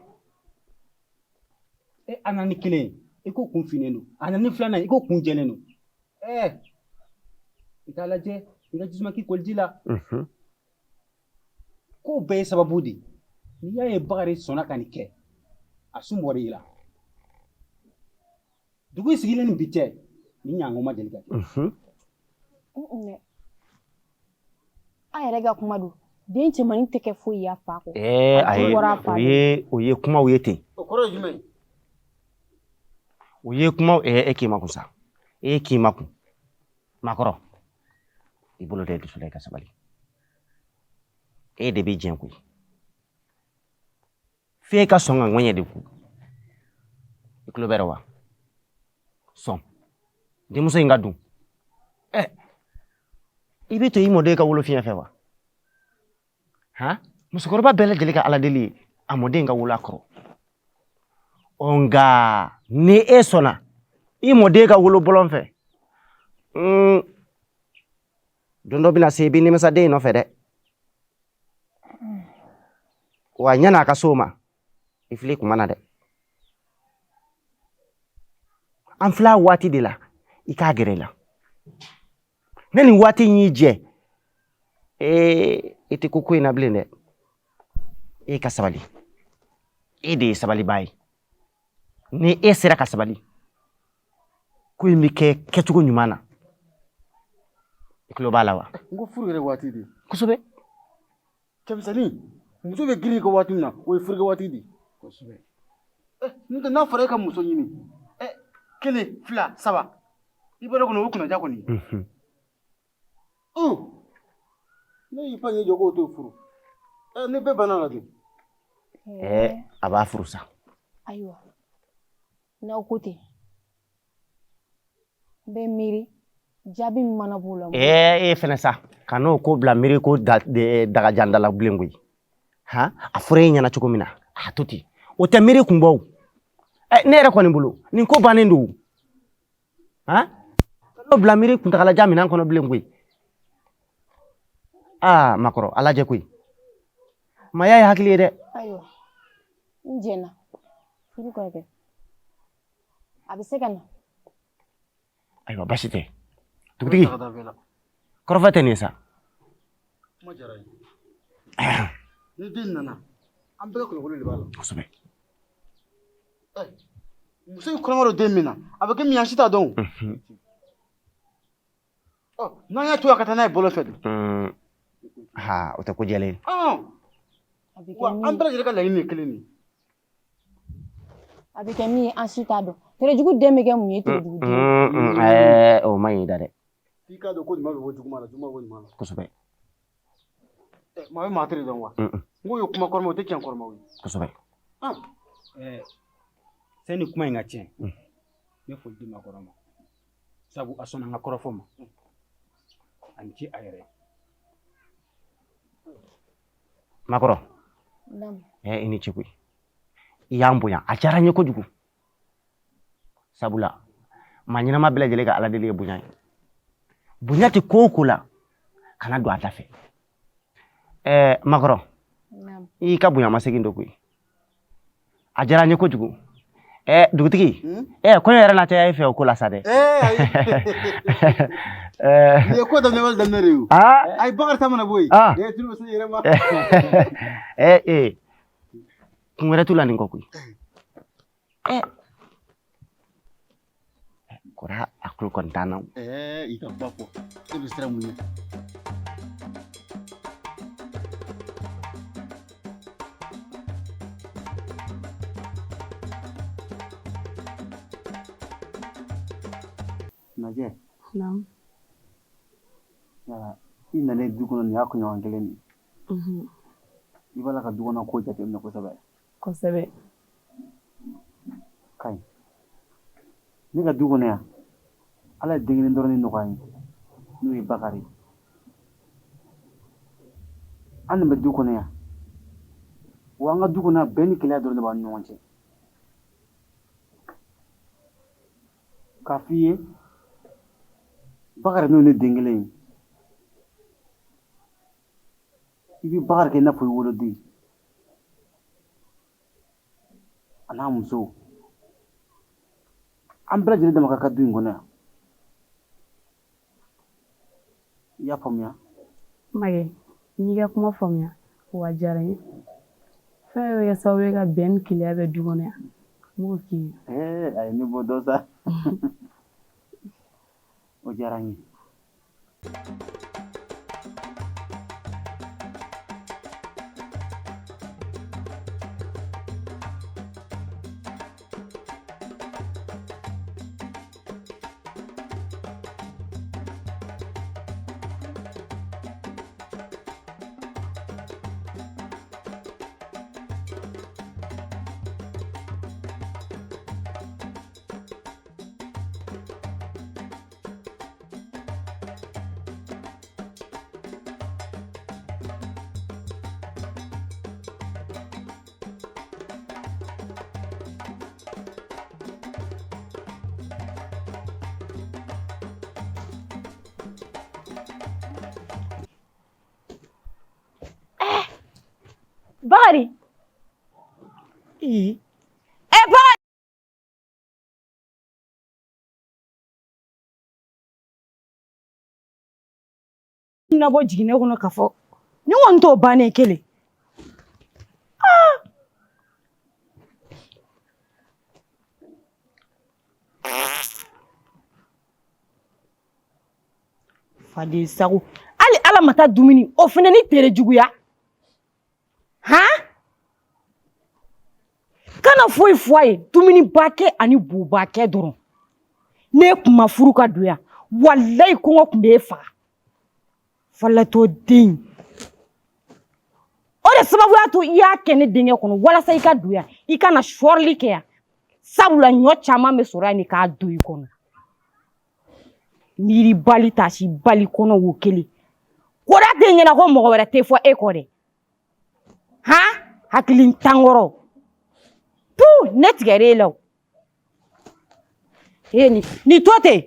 A nana ni kelen ye, i ko kun finnen don. A nana ni filanan ye, i ko kun jɛlen don. I t'a lajɛ, i ka jisuma k'i koliji la. Ko bɛɛ ye sababu de ye. N'i y'a ye Bakari sɔnna ka nin kɛ, a sun bɔra i la. Dugu in sigilen ni bi cɛ, nin ɲɔgɔn ma deli ka kɛ.
A yɛrɛ ka kuma don, den cɛmannin tɛ kɛ foyi y'a fa kɔ.
Ɛɛ
A
ayi,
bɔra a fa
o ye o ye kumaw ye ten.
O kɔrɔ ye jumɛn ye?
O ye kumaw. E k'i makun sa, e k'i makun. Makɔrɔ, i bolo da i dusu la, i ka sabali. E de bɛ jɛn koyi, f'e ka sɔn ka ŋɛɲɛ de ku. I tulo bɛ wa? Sɔn denmuso in ka dun. Ɛ, i bɛ to i mɔden ka wolo fiɲɛ fɛ wa? Han, musokɔrɔba bɛɛ lajɛlen ka ala deli ye a mɔden ka wolo a kɔrɔ. Ɔ, nka ni e sɔnna i mɔden ka wolo bɔlɔn fɛ, don dɔ bɛna se, i bɛ nimisa den in nɔfɛ dɛ. Wa yan'a ka s'o ma, i fili kuma na dɛ. An filɛ a waati de la, i k'a gɛrɛ i la. Ne nin waati in y'i jɛ, ee, i tɛ ko ko in na bilen dɛ. E ka sabali, e de ye sabalibaa ye. Ni e sera ka sabali, ko in bɛ kɛ kɛcogo ɲuman na. I tulo b'a la wa?
N ko furu yɛrɛ waati de.
Kosɛbɛ.
Cɛmisɛnnin, muso bɛ girin kɛ waati min na, o ye furukɛ waati de.
Kosɛbɛ.
N'o tɛ, n'a fɔra e ka muso ɲini, kelen, fila, saba, i b'a dɔn kɔni, o ye kunnaja kɔni ye. Ne y'i pan k'i jɔ k'o t'o furu, ne bɛɛ banna la dun.
Ɛɛ, a b'a furu sa.
Ayiwa, n'aw ko ten, n bɛ miiri, jaabi min mana b'o la.
Ɛɛ, e fɛnɛ sa, ka n'o ko bila miiri ko dagajanda la bilen koyi. Han, a fɔra e ɲɛna cogo min na, a to ten, o tɛ miiri kun bɔ o. Ɛ, ne yɛrɛ kɔni bolo, nin ko bannen don. Han, ka n'o bila miiri kuntagalajan minɛn kɔnɔ bilen koyi. Aa, makɔrɔ, a lajɛ koyi, maaya ye hakili ye dɛ.
Ayiwa, n jɛnna furu ka kɛ, a bɛ se ka na.
Ayiwa, basi tɛ, dugutigi. Kɔrɔfɔ tɛ nin ye sa.
Kuma diyara n ye. Ni den nana, an bɛɛ ka kunnafoni de b'a la.
Kosɛbɛ.
Muso in kɔnɔma don den min na, a bɛ kɛ min ye, an si t'a dɔn o. Ɔ, n'an y'a to a ka taa n'a ye bɔlɔn fɛ dun?
Ha, o tɛ ko jɛlen ye.
Wa an bɛɛ lajɛlen ka laɲini ye kelen de ye.
A bɛ kɛ min ye, an si t'a dɔn. Terejugu den bɛ kɛ mun ye? Terejugu den.
Ɛɛ, o man ɲi da dɛ.
F'i k'a dɔn ko ɲuman bɛ bɔ juguman la, juguman bɛ bɔ ɲuman la.
Kosɛbɛ.
Maa bɛ maa tere dɔn wa? N k'o ye kuma kɔrɔma, o tɛ tiɲɛ kɔrɔma ye.
Kosɛbɛ.
Ɛɛ, sani kuma in ka tiɲɛ, n bɛ foli di makɔrɔ ma, sabu a sɔnna n ka kɔrɔfɔ ma. A ni ce a yɛrɛ ye.
Makɔrɔ, ɛɛ, i ni ce koyi, i y'an bonya, a diyara n ye kojugu, sabula maa ɲɛnama bɛɛ lajɛlen ka ala deli ye bonya ye. Bonya tɛ ko o ko la, kana don a da fɛ. Ɛɛ, makɔrɔ, i ka bonya ma segin dɔ koyi, a diyara n ye kojugu. Ɛɛ, dugutigi, ɛɛ, kɔɲɔ yɛrɛ na caya e fɛ o ko la sa dɛ.
Nin ye ko daminɛ wali daminɛ de ye o. Ayi, Bakari ta mana bɔ yen. Ee, tulu bɛ se i yɛrɛ ma.
Ɛɛ, ee, kun wɛrɛ t'u la nin kɔ koyi. Ɛɛ, kɔrɔ, a tulo kɔni t'an na.
Ɛɛ, i ka ba fɔ, e bɛ siran mun ɲɛ? Najɛ.
Naamu.
Yala i nalen du kɔnɔ, nin y'a kunɲɔgɔn kelen de ye. I b'a la ka du kɔnɔ ko jateminɛ kosɛbɛ.
Kosɛbɛ.
Ka ɲi. Ne ka du kɔnɔ yan, Ala ye den kelen dɔrɔn de nɔgɔya n ye, n'o ye Bakari ye. An de bɛ du kɔnɔ yan. Wa an ka du kɔnɔ yan, bɛn ni kelenya dɔrɔn de b'an ni ɲɔgɔn cɛ. K'a f'i ye, Bakari n'o ye ne den kelen ye. I bɛ Bakari kɛ i n'a fɔ i woloden. A n'a muso. An bɛɛ lajɛlen dama ka kan du in kɔnɔ yan. I y'a faamuya?
Makɛ, n y'i ka kuma faamuya, wa a diyara n ye. Fɛn bɛ kɛ sababu ye ka bɛn ni kelenya bɛ du kɔnɔ yan, n b'o k'i ye.
Ee, a ye ne bɔ dɔ sa, o diyara n ye.
Bakari. Ɛ Bakari. Na bɔ jiginɛ kɔnɔ ka fɔ ni kɔni t'o bannen kelen. Faden sago, hali ala ma taa dumuni o fana ni tere juguya han, kana foyi fɔ a ye, dumuniba kɛ ani boba kɛ dɔrɔn. Ne kun ma furu ka don yan, walayi kɔngɔ tun bɛ e faga. Falatɔ den, o de sababu y'a to i y'a kɛ ne denkɛ kɔnɔ walasa i ka don yan, i kana sɔrili kɛ yan, sabula ɲɔ caman bɛ sɔrɔ yan ni k'a don i kɔnɔ. Miiribali taasi bali kɔnɔ wo kelen koda tɛ ɲɛna ko mɔgɔ wɛrɛ tɛ fɔ e kɔ dɛ. Han, hakili tankɔrɔ tu, ne tigɛr'e la o. E ni ni to ten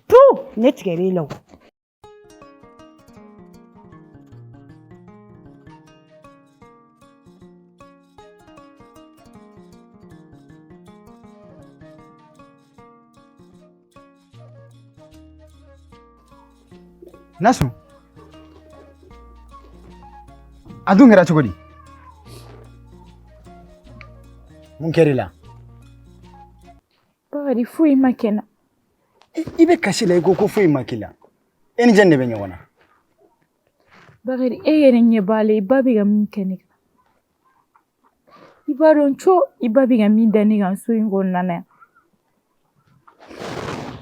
tu, ne tigɛr'e la o.
Nasu, a dun kɛra cogo di? Mun kɛr'i la?
Bakari, foyi ma kɛ n na.
I bɛ kasi la, i ko ko foyi ma k'i la. E ni jɔn de bɛ ɲɔgɔn na?
Bakari, e yɛrɛ ɲɛ b'a la, i ba bɛ ka min kɛ ne kan. I b'a dɔn co i ba bɛ ka min da ne kan so in kɔnɔna na yan.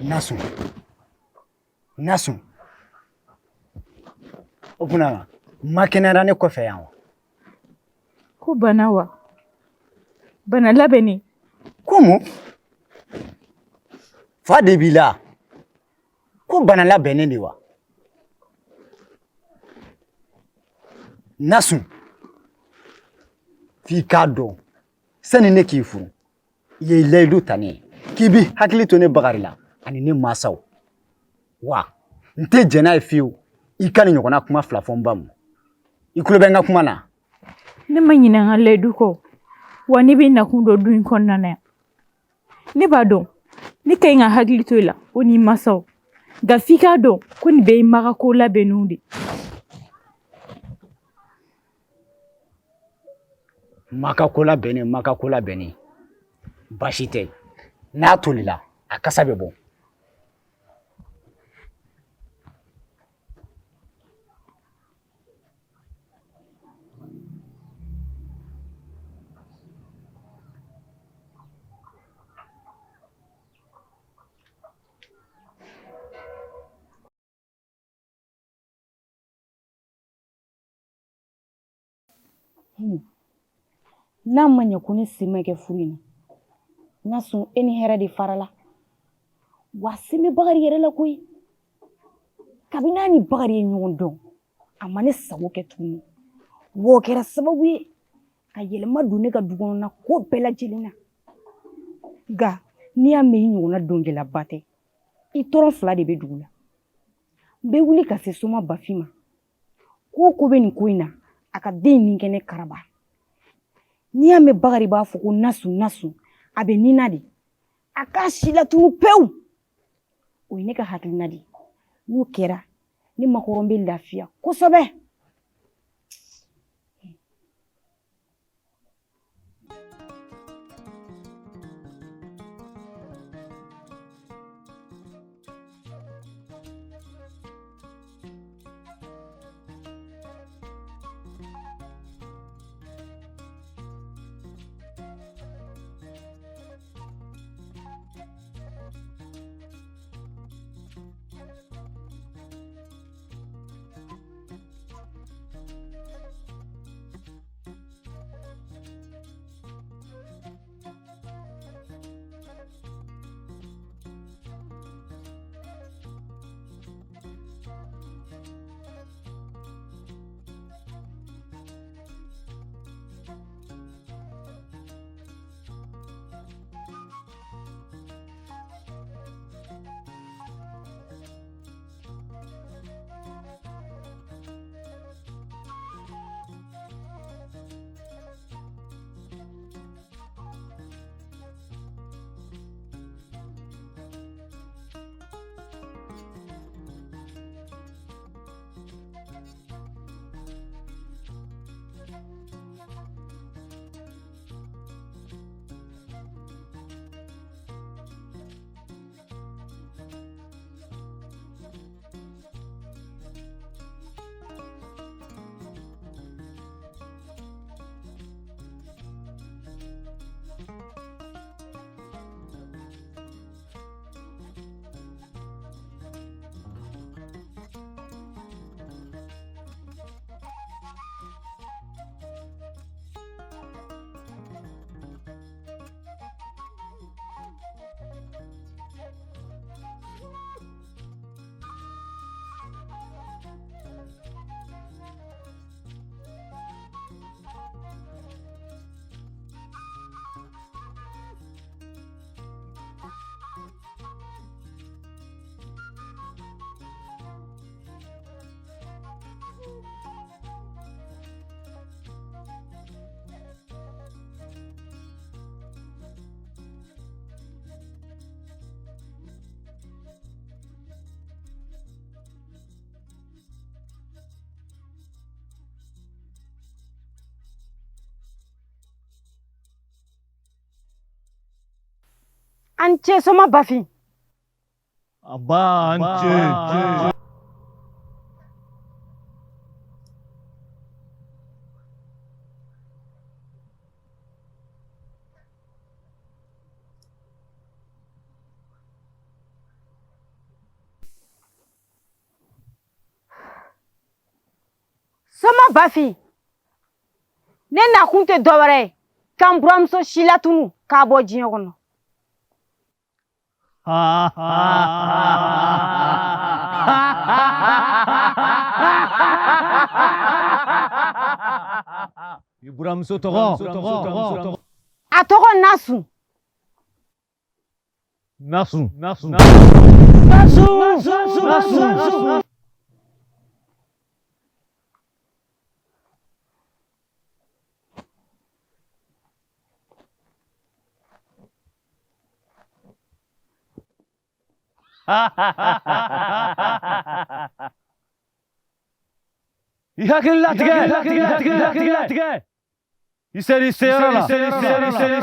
Nasu, Nasu, o kunna ma kɛnɛyara ne kɔfɛ yan wa?
Ko bana wa? Bana labɛnnen.
Ko mun? Fa de b'i la. Ko bana labɛnnen de wa? Nasu, f'i k'a dɔn sani ne k'i furu, i ye layidu ta ne ye k'i b'i hakili to ne Bakari la ani ne mansaw. Wa n tɛ jɛn n'a ye fiyewu i ka nin ɲɔgɔnna kuma fila fɔ n ba ma. I tulo bɛ n ka kuma na?
Ne ma ɲinɛ n ka layidu kɔ, wa ne bɛ nakun dɔn du in kɔnɔna na yan. Ne b'a dɔn ne ka ɲi ka hakili to i la, o n'i mansaw, nka f'i k'a dɔn ko nin bɛɛ ye ma ka ko labɛnnenw de.
Ma ka ko labɛnnen, ma ka ko labɛnnen, baasi tɛ. N'a tolila, a kasa bɛ bɔ.
N'a ma ɲɛ ko ne sen ma kɛ furu in na, n ka sɔn e ni hɛrɛ de farala. Wa sen bɛ Bakari yɛrɛ la koyi. Kabini n'a ni Bakari ye ɲɔgɔn dɔn, a ma ne sago kɛ tuguni. Wa o kɛra sababu ye ka yɛlɛma don ne ka du kɔnɔna ko bɛɛ lajɛlen na. Nka n'i y'a mɛn i ɲɔgɔnna dɔnkɛlaba tɛ, i tɔrɔ fila de bɛ dugu la. N bɛ wuli ka se Soma Bafin ma. Ko o ko bɛ nin ko in na, a ka den in ni kɛ ne karaba. N'i y'a mɛn Bakari b'a fɔ ko nasu nasu, a bɛ nin na de. A k'a si latunu pewu. O ye ne ka hakilina de ye. N'o kɛra, ne makɔrɔ bɛ lafiya kosɛbɛ. A ni ce soma Bafin.
Aba, an ce.
Soma Bafin, ne nakun tɛ dɔwɛrɛ ye k'an buramuso si latunu k'a bɔ diɲɛ kɔnɔ.
I buramuso tɔgɔ?
A tɔgɔ Nasun.
Nasun. Nasun. Nasun. Nasun. I hakili latigɛ, latigɛ, latigɛ. I ser'i seyɔrɔ la, i ser'i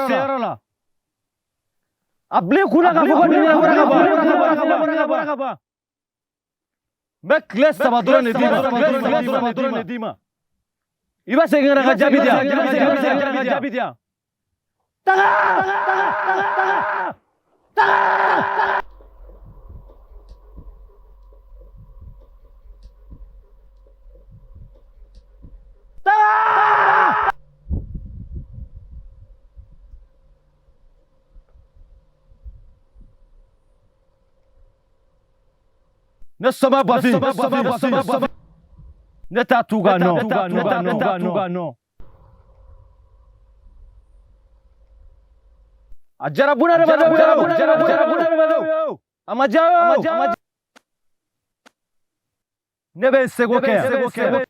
seyɔrɔ la. A bila i kunna k'a fɔ ko nin ɲɛnabɔra ka ban. N bɛ tile 3 dɔrɔn de d'i ma, tile 3 dɔrɔn de d'i ma. I bɛ segin ka na ka jaabi di yan, i bɛ segin ka na ka jaabi di yan. Taga! Taga! Taga! Ne soma Bafin, ne t'a t'u ka nɔ, ne t'a t'u ka nɔ. A diyara bunadamadenw ye, a ma diya o, ne bɛ n seko kɛ.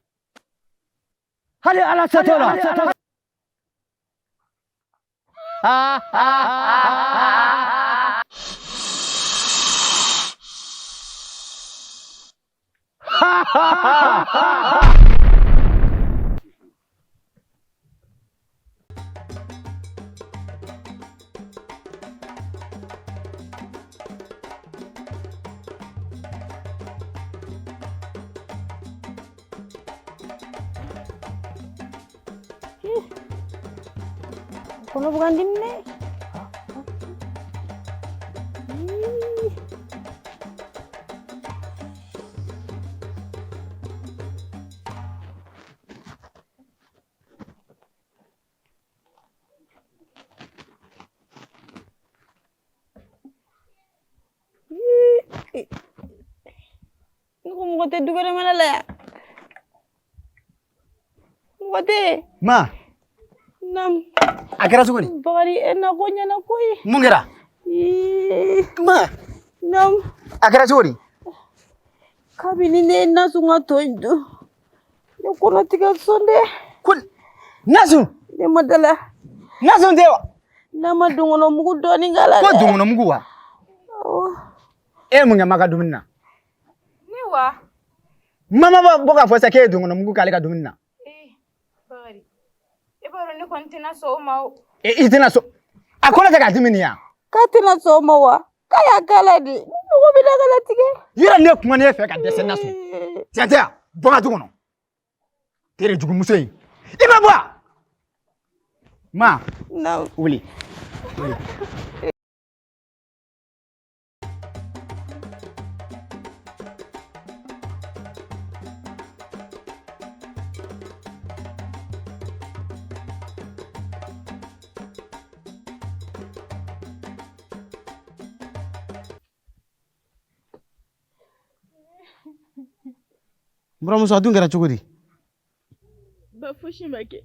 Hali Ala se t'o la.
Kɔnɔ bɛ ka n dimi dɛ. Ne ko mɔgɔ tɛ dukɛnɛmana la yan. Mɔgɔ tɛ yen.
Ma.
Naamu.
A kɛra cogo di?
Bakari e na ko ɲɛna koyi.
Mun kɛra? Ma.
Naamu.
A kɛra cogo di?
Kabini ne ye Nasun ka to in dun, ne kɔnɔ tigɛ sɔn dɛ.
Ko Nasun?
Ne ma da la.
Nasun tɛ wa?
N'a ma donkɔnɔmugu dɔɔnin k'a la dɛ.
Ko donkɔnɔmugu wa?
Awɔ.
E ye mun kɛ ma ka dumuni na?
Ne wa?
Mama b'a bɔ k'a fɔ sisan k'e ye donkɔnɔmugu k'ale ka dumuni na.
Ee Bakari, e b'a dɔn ne kɔni tɛna sɔn o ma o.
I tɛna sɔn? A kɔnɔ tɛ k'a dimi nin ya?
K'a tɛna sɔn o ma wa? K'a y'a k'a la de. Mɔgɔ bɛ na ka latigɛ.
Yɔrɔ ne kuma ne fɛ ka dɛsɛ Nasun. Tiɲɛ tɛ yan? Bɔ n ka du kɔnɔ. Tere jugumuso in. I ma bɔ wa? Ma.
Naamu.
Wuli. Wuli.
N buramuso a dun kɛra cogo di?
Ba fosi ma kɛ.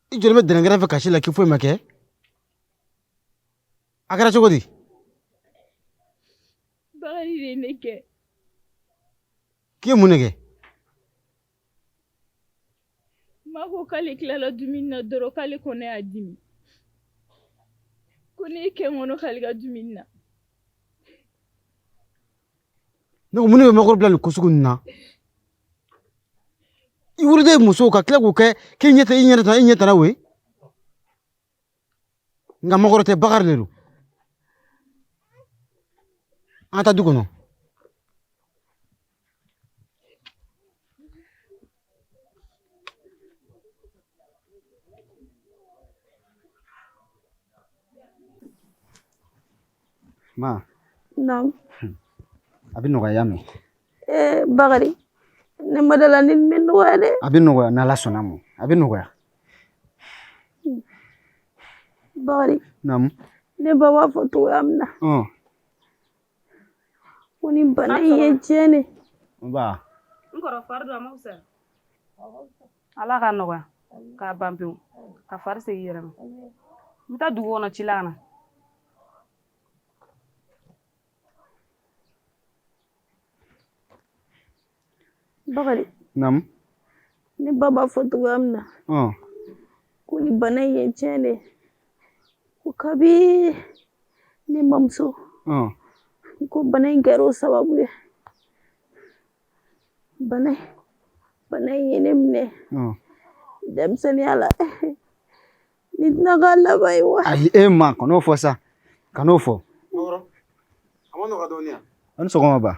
I joli bɛ dɛnɛnkɛrɛ fɛ kasi la k'i foyi ma kɛ? A kɛra cogo di?
Bakari de ye ne kɛ.
K'i ye mun de kɛ?
Ma ko k'ale tilala dumuni na dɔrɔn k'ale kɔnɔ y'a dimi. Ko ne ye kɛ n kɔnɔ k'ale ka dumuni na.
Ne ko mun de bɛ makɔrɔ bila nin ko sugu ninnu na? I woloden musow ka tila k'o kɛ k'i ɲɛ tɛ i ɲɛ tɛ i ɲɛ tana o ye? Nka makɔrɔ tɛ, Bakari de don. An ka taa du kɔnɔ.
Ma.
Naamu.
A bɛ nɔgɔya mɛn.
Ee Bakari, ne ma d'a la ni nin bɛ nɔgɔya dɛ.
A bɛ nɔgɔya n'Ala sɔnna ma. A bɛ nɔgɔya.
Bakari.
Naamu.
Ne ba b'a fɔ cogoya min na. Ko ni bana in ye tiɲɛ de.
Nba.
N kɔrɔ fari don a ma fisaya. Ala k'a nɔgɔya k'a ban pewu ka fari segin i yɛrɛ ma. N bɛ taa dugu kɔnɔ ci la ka na.
Bakari.
Naamu.
Ne ba b'a fɔ cogoya min na. Ko ni bana in ye tiɲɛ de ye. Ko kabi ne mamuso. Ko bana in kɛra o sababu ye. Bana in ye ne minɛ. Denmisɛnninya la. Nin tɛna k'a laban ye wa?
Ayi e ma, kan'o fɔ sa. Kan'o fɔ.
Makɔrɔ, a ma nɔgɔya dɔɔnin wa?
A ni sɔgɔma ba.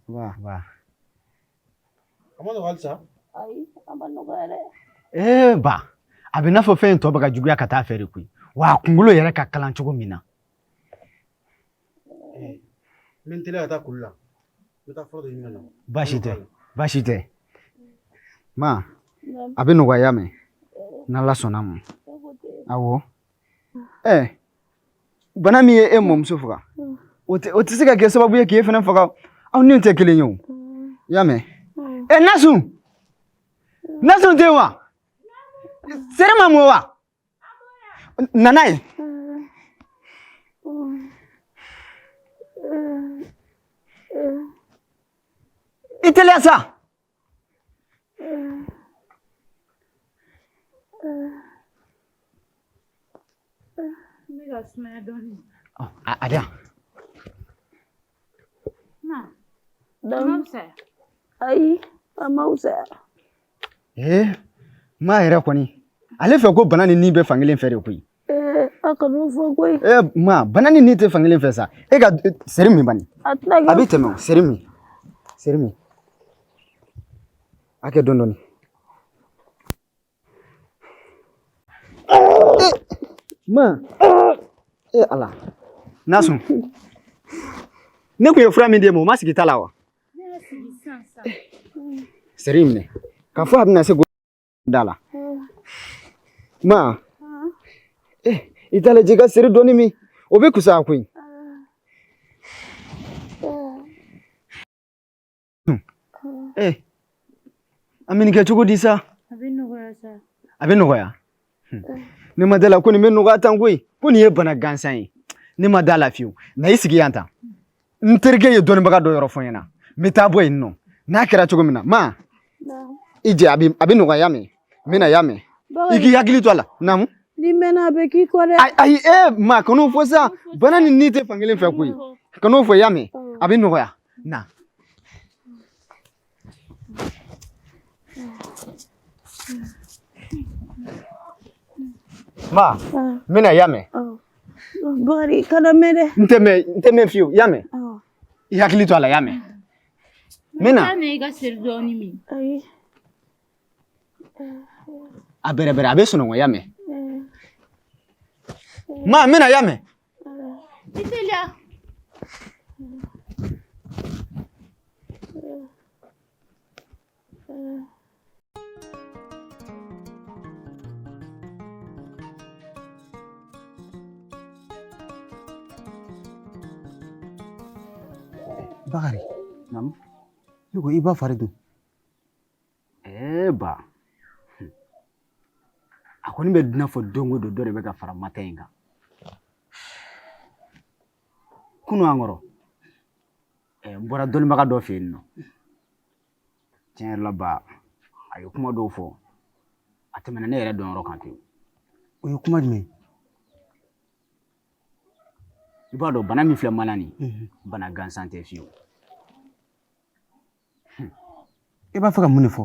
Ba ba.
A ma nɔgɔya halisa?
Ayi, a ma nɔgɔya dɛ.
Ee ba, a bɛ n'a fɔ fɛn in tɔ bɛ ka juguya ka taa fɛ de koyi. Wa a kunkolo yɛrɛ ka kalan cogo min na.
N bɛ n teliya ka taa kulu la. N bɛ taa fura dɔ ɲini ka na.
Baasi tɛ, baasi tɛ. Ma, a bɛ nɔgɔya mɛn. N'Ala sɔnna ma. Awɔ. Ɛ, bana min ye e mɔmuso faga, o tɛ se ka kɛ sababu ye k'e fana faga. Aw ni tɛ kelen ye o. I y'a mɛn? Ɛ, Nasun! Nasun tɛ yen wa? Sere ma mɔ wa? Na n'a ye. I teliya sa.
N bɛ ka sumaya dɔɔnin.
A di yan.
Ma, a ma fisaya.
Ayi, a ma fisaya.
Ee, ma yɛrɛ kɔni, ale fɛ ko bana ni ni bɛ fankelen fɛ de koyi.
Ee, a kan'o fɔ koyi.
Ee, ma, bana ni ni tɛ fankelen fɛ sa. E ka seri min bani.
A tɛna kɛ.
A bɛ tɛmɛ o, seri min. Seri min. A kɛ dɔɔnin dɔɔnin. Ma, e Ala. Nasun, ne kun ye fura min d'e ma, o ma sigi ta la wa?
Ne y'a sigi sisan sisan.
Seri minɛ. K'a fɔ a bɛna se k'o da la. Ma, i t'a lajɛ i ka seri dɔɔnin min, o bɛ kusaya koyi. An bɛ nin kɛ cogo di sa?
A bɛ nɔgɔya sa.
A bɛ nɔgɔya. Ne ma da la ko nin bɛ nɔgɔya tan koyi. Ko nin ye bana gansan ye. Ne ma da la fiyewu. Na i sigi yan tan. N terikɛ ye dɔnnibaga dɔ yɔrɔ fɔ n ɲɛna. N bɛ taa bɔ yen nɔ. N'a kɛra cogo min na, ma, i jɛ a bɛ nɔgɔya mɛn. N bɛ na ya mɛn. I k'i hakili to a la. Naamu.
N'i mɛnna a bɛ k'i kɔ dɛ.
Ayi ma, kan'o fɔ sa. Bana ni ni tɛ fankelen fɛ koyi. Kan'o fɔ ya mɛn. A bɛ nɔgɔya. Na. Ma, n bɛna ya mɛn.
Bakari, kana mɛn dɛ.
N tɛ mɛn fiyewu, ya mɛn. I hakili to a la, ya mɛn. N bɛ na.
Taa na i ka seri dɔɔnin min.
Ayi.
A bɛrɛbɛrɛ, a bɛ sunɔgɔ, ya mɛn. Ma, n bɛna ya mɛn.
I teliya.
Bakari, naamu. Ne ko i ba fari dun?
Ee ba, a kɔni bɛ n'a fɔ don o don dɔ de bɛ ka fara mata in kan. Kunun an kɔrɔ, n bɔra dɔnnibaga dɔ fɛ yen nɔ. Tiɲɛ yɛrɛ la ba, a ye kuma dɔw fɔ, a tɛmɛna ne yɛrɛ dɔnyɔrɔ kan pewu.
O ye kuma jumɛn ye?
I b'a dɔn bana min filɛ mana nin, bana gansan tɛ fiyewu.
I b'a fɛ ka mun de fɔ?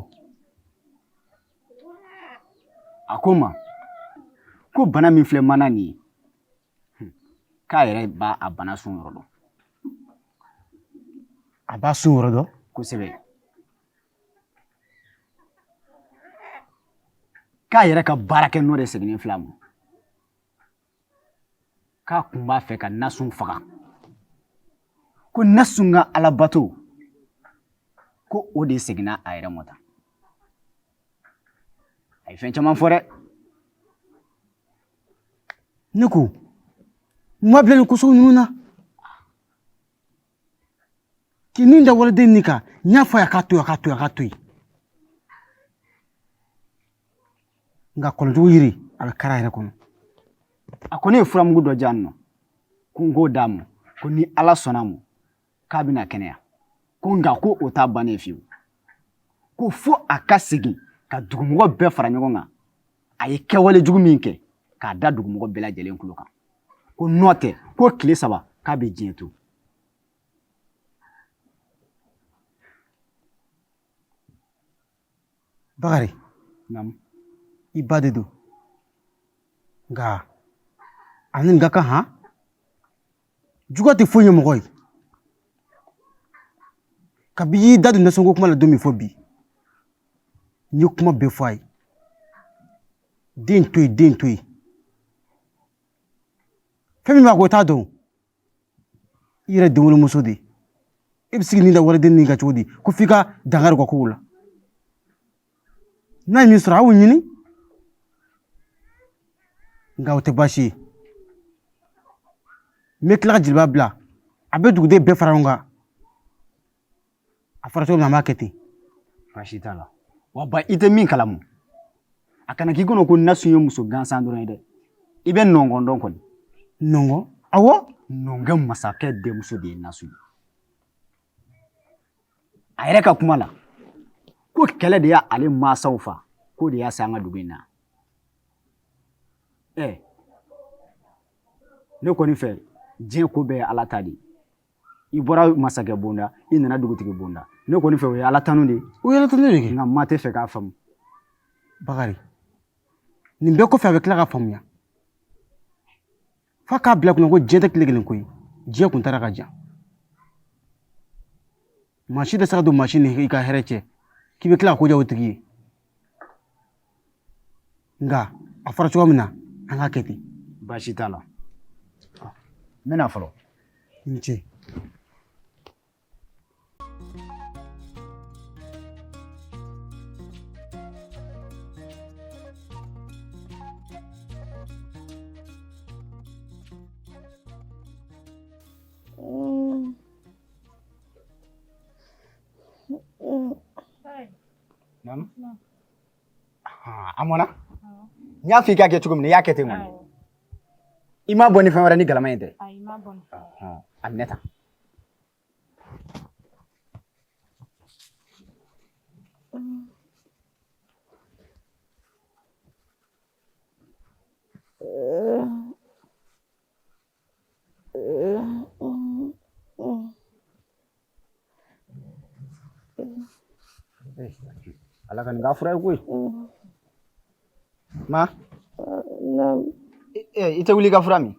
A ko n ma ko bana min filɛ mana nin ye, K'a yɛrɛ b'a a bana sun yɔrɔ dɔn.
A b'a sun yɔrɔ dɔn?
Kosɛbɛ. K'a yɛrɛ ka baarakɛ nɔ de seginnen filɛ a ma. K'a kun b'a fɛ ka Nasun faga. Ko Nasun ka alabato, ko o de seginna a yɛrɛ ma tan. A ye fɛn caman fɔ dɛ.
Ne ko mun b'a bila nin ko sugu ninnu na? K'i ni da waliden nin kan, n y'a fɔ a ye a k'a to yen, a k'a to yen, a k'a to yen. Nka kɔlɔnjugu yiri, a bɛ kari a yɛrɛ kɔnɔ.
A ko ne ye furamugu dɔ di yan nɔ, ko n k'o d'a ma, ko ni Ala sɔnna a ma k'a bɛna kɛnɛya. Ko nka ko o t'a bannen fiyewu, ko fo a ka segin ka dugumɔgɔ bɛɛ fara ɲɔgɔn kan, a ye kɛwale jugu min kɛ k'a da dugumɔgɔ bɛɛ lajɛlen tulo kan, ko n'o tɛ ko tile 3 k'a bɛ diɲɛ to.
Bakari,
Naamu.
I ba de don, nka a ni nin ka kan han? Juguya tɛ foyi ɲɛ mɔgɔ ye. Kabi i y'i da don nasɔngɔ kuma la don min fɔ bi, n ye kuma bɛɛ fɔ a ye. Den to yen, den to yen. Fɛn min b'a kɔ, i t'a dɔn. I yɛrɛ denwolomuso de ye. E bɛ se k'i ni da waliden nin kan cogo di ko f'i ka dankari u ka kow la? N'a ye min sɔrɔ, a y'o ɲini. Nka o tɛ baasi ye. N bɛ tila ka Jeliba bila, a bɛ duguden bɛɛ fara ɲɔgɔn kan. A fɔra cogo min na, an b'a kɛ ten.
Baasi t'a la. Wa ba, i tɛ min kalama, a kana k'i kɔnɔ ko Nasun ye muso gansan dɔrɔn ye dɛ. I bɛ nɔngɔn dɔn kɔni?
Nɔngɔn? Awɔ.
Nɔngɔn masakɛ denmuso de ye Nasun ye. A yɛrɛ ka kuma la, ko kɛlɛ de y'ale mansaw fa, k'o de y'a se an ka dugu in na. Ɛ, ne kɔni fɛ, diɲɛ ko bɛɛ ye Ala ta de ye. I bɔra masakɛ bonda, i nana dugutigi bonda. Ne kɔni fɛ, o ye Ala tanu de ye.
O ye Ala tanu de kɛ.
Nka maa tɛ fɛ k'a faamu.
Bakari, nin bɛɛ kɔfɛ a bɛ tila k'a faamuya. F'a k'a bila kunna ko diɲɛ tɛ tile kelen ko ye. Diɲɛ kun taara ka jan. Maa si tɛ se ka don maa si ni i ka hɛrɛ cɛ k'i bɛ tila ka ko diya o tigi ye. Nka a fɔra cogoya min na, an k'a kɛ ten.
Baasi t'a la. N bɛna fɔlɔ.
I ni ce.
Naamu. A mɔna? N y'a fɔ i k'a kɛ cogo min na, i y'a kɛ ten kɔni. I m'a bɔ ni fɛn wɛrɛ ni galama in tɛ?
Ayi, n m'a bɔ ni fɛn
wɛrɛ. A minɛ tan. Ala ka nin k'a fura ye koyi. Ma? I tɛ wuli i ka fura min?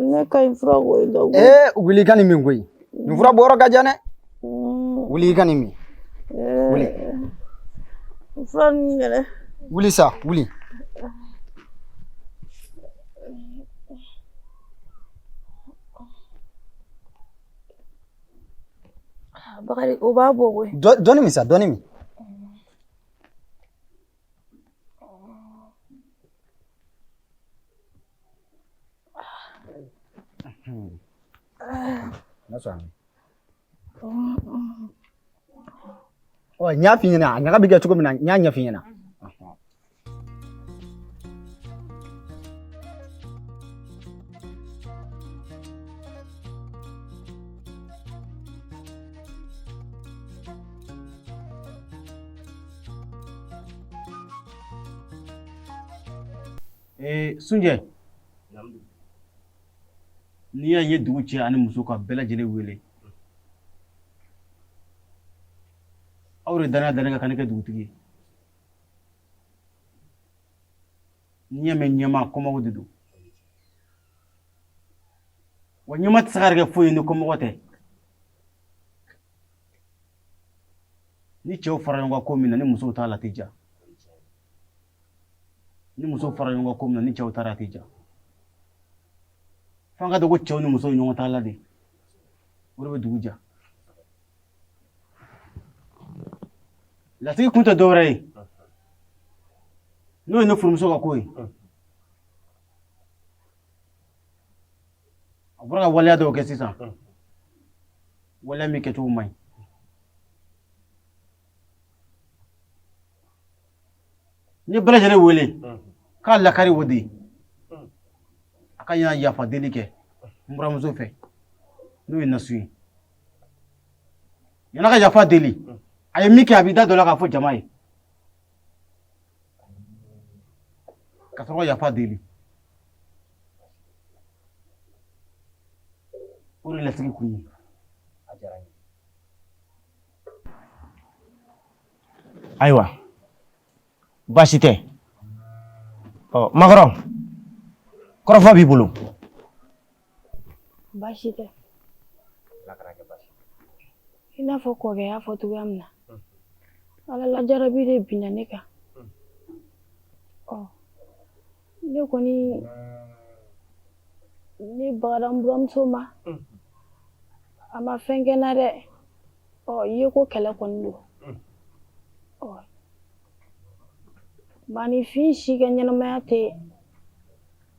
Ne ka ɲi fura ko in la koyi.
Wuli i ka nin min koyi. Nin fura bɔyɔrɔ ka jan dɛ. Wuli i ka nin min. Wuli.
Fura ninnu yɛrɛ.
Wuli sa, wuli.
Bakari, o b'a bɔ koyi.
Dɔɔni min sa, dɔɔni min. Ɔ, n y'a f'i ɲɛna, a ɲaga bɛ kɛ cogo min na, n y'a ɲɛf'i ɲɛna.
Sunjɛ, n'i y'a ye dugu cɛ ani muso ka bɛɛ lajɛlen wele, aw de danaya da ne kan ka ne kɛ dugutigi ye. N'i y'a mɛn ɲɛmaa, kɔmɔgɔw de don. Wa ɲɛmaa tɛ se ka kɛ foyi ye ni kɔmɔgɔ tɛ. Ni cɛw fara ɲɔgɔn kan ko min na ni musow t'a la a tɛ diya. Ni musow fara ɲɔgɔn kan ko min na ni cɛw t'a la a tɛ diya. F'an k'a dɔn ko cɛw ni musow ye ɲɔgɔn tala de ye. O de bɛ dugu diya. Lasigi kun tɛ dɔwɛrɛ ye n'o ye ne furumuso ka ko ye. A bɔra ka waleya dɔw kɛ sisan, waleya min kɛcogo man ɲi. N ye bɛɛ lajɛlen wele k'a lakari o de ye a ka ɲina yafa deli kɛ n buramuso fɛ, n'o ye Nasu ye. Yan'a ka yafa deli, a ye min kɛ, a b'i da dɔ la k'a fɔ jama ye ka sɔrɔ ka yafa deli. O de lasigi kun ye.
Ayiwa, baasi tɛ. Ɔ makɔrɔ, kɔrɔfɔ b'i bolo.
Baasi tɛ. I n'a fɔ kɔkɛ y'a fɔ cogoya min na, Ala lajarabi de binna ne kan. Ɔ ne kɔni, ne bagara n buramuso ma, a ma fɛn kɛ n na dɛ. Ɔ i ye ko kɛlɛ kɔni don. Ɔ maaninfin si ka ɲɛnamaya tɛ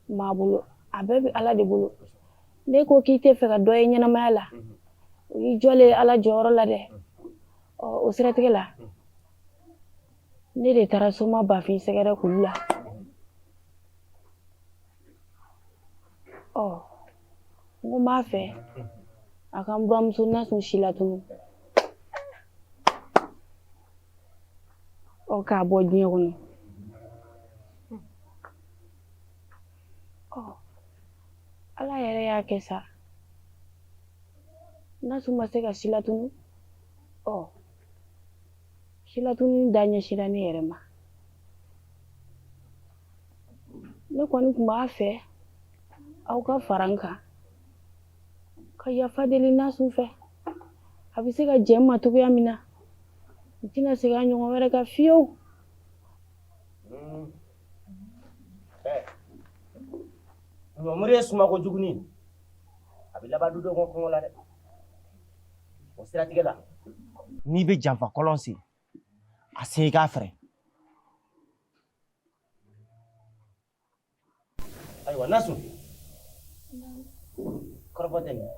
maa bolo, a bɛɛ bɛ Ala de bolo. Ne ko k'i tɛ fɛ ka dɔ ye ɲɛnamaya la, o y'i jɔlen ye Ala jɔyɔrɔ la dɛ. Ɔ o siratigɛ la, ne de taara soma Bafin sɛgɛrɛ kulu la. Ɔ n ko n b'a fɛ a ka n buramuso Nasun silatunu, ɔ k'a bɔ diɲɛ kɔnɔ. Ɔ Ala yɛrɛ y'a kɛ sa, Nasun ma se ka silatunu. Ɔ silatunu da ɲɛsinra ne yɛrɛ ma. Ne kɔni tun b'a fɛ aw ka fara n kan ka yafa deli Nasun fɛ, a bɛ se ka jɛn n ma cogoya min na, n tɛna segin a ɲɔgɔn wɛrɛ kan fiyewu.
Ɲɔmuru ye suma kojugu ni a bɛ laban dudenw ka kɔngɔ la dɛ. O siratigɛ la, n'i bɛ janfa kɔlɔn sen, a sen i k'a fɛrɛ. Ayiwa Nasun, kɔrɔfɔ tɛ nin ye.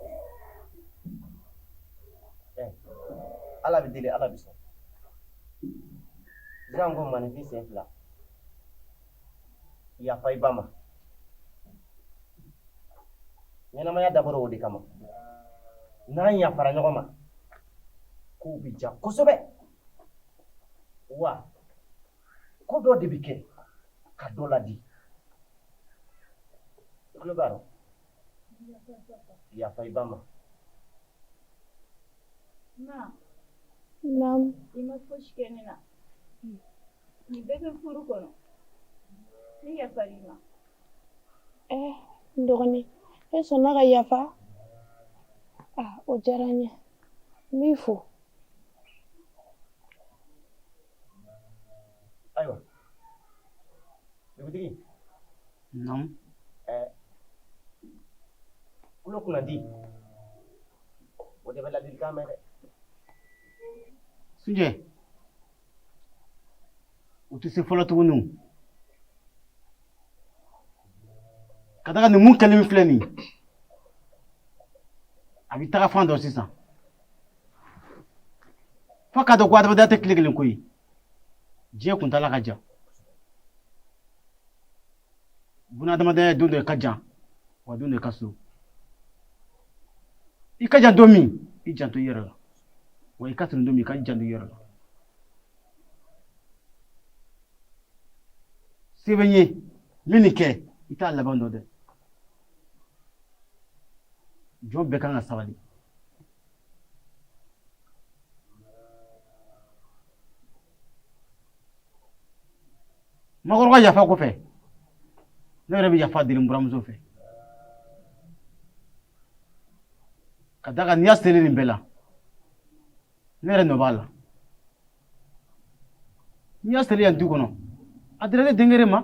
Ala bɛ deli, Ala bɛ sɔn. Zan ko maninfin sen fila, yafa i ba ma. Ɲɛnamaya dabɔra o de kama. N'an yafara ɲɔgɔn ma, kow bɛ diya kosɛbɛ. Wa ko dɔ de bɛ kɛ ka dɔ ladi. I tulo b'a rɔ? Yafa i ba ma.
Ma.
Naamu.
I ma fosi kɛ ne na. Nin bɛɛ bɛ furu kɔnɔ. Ne yafar'i ma.
Eh, n dɔgɔnin, e sɔnna ka yafa? Ah, o diyara n ye. N b'i fo.
Ayiwa, dugutigi.
Naamu.
Tulo kunnandi, o de bɛ ladilikan mɛn dɛ.
Sunjɛ, u tɛ se fɔlɔ tuguni ka taga nin mun kɛlen filɛ nin ye, a bɛ taga fan dɔ sisan fo k'a dɔn ko adamadenya tɛ tile kelen ko ye. Diɲɛ kuntaala ka jan, bunadamadenya ye don dɔ ka jan wa don dɔ ka surun. I ka jan don min, i janto i yɛrɛ la, wa i ka surun don min, i ka janto i yɛrɛ la. Se bɛ n ye min nin kɛ, i t'a laban dɔn dɛ. Jɔn bɛɛ kan ka sabali. Makɔrɔ ka yafa kɔfɛ, ne yɛrɛ bɛ yafa deli n buramuso fɛ. Ka d'a kan n'i y'a selen nin bɛɛ la, ne yɛrɛ nɔ b'a la. N'i y'a selen yan du kɔnɔ, a dira ne denkɛ de ma.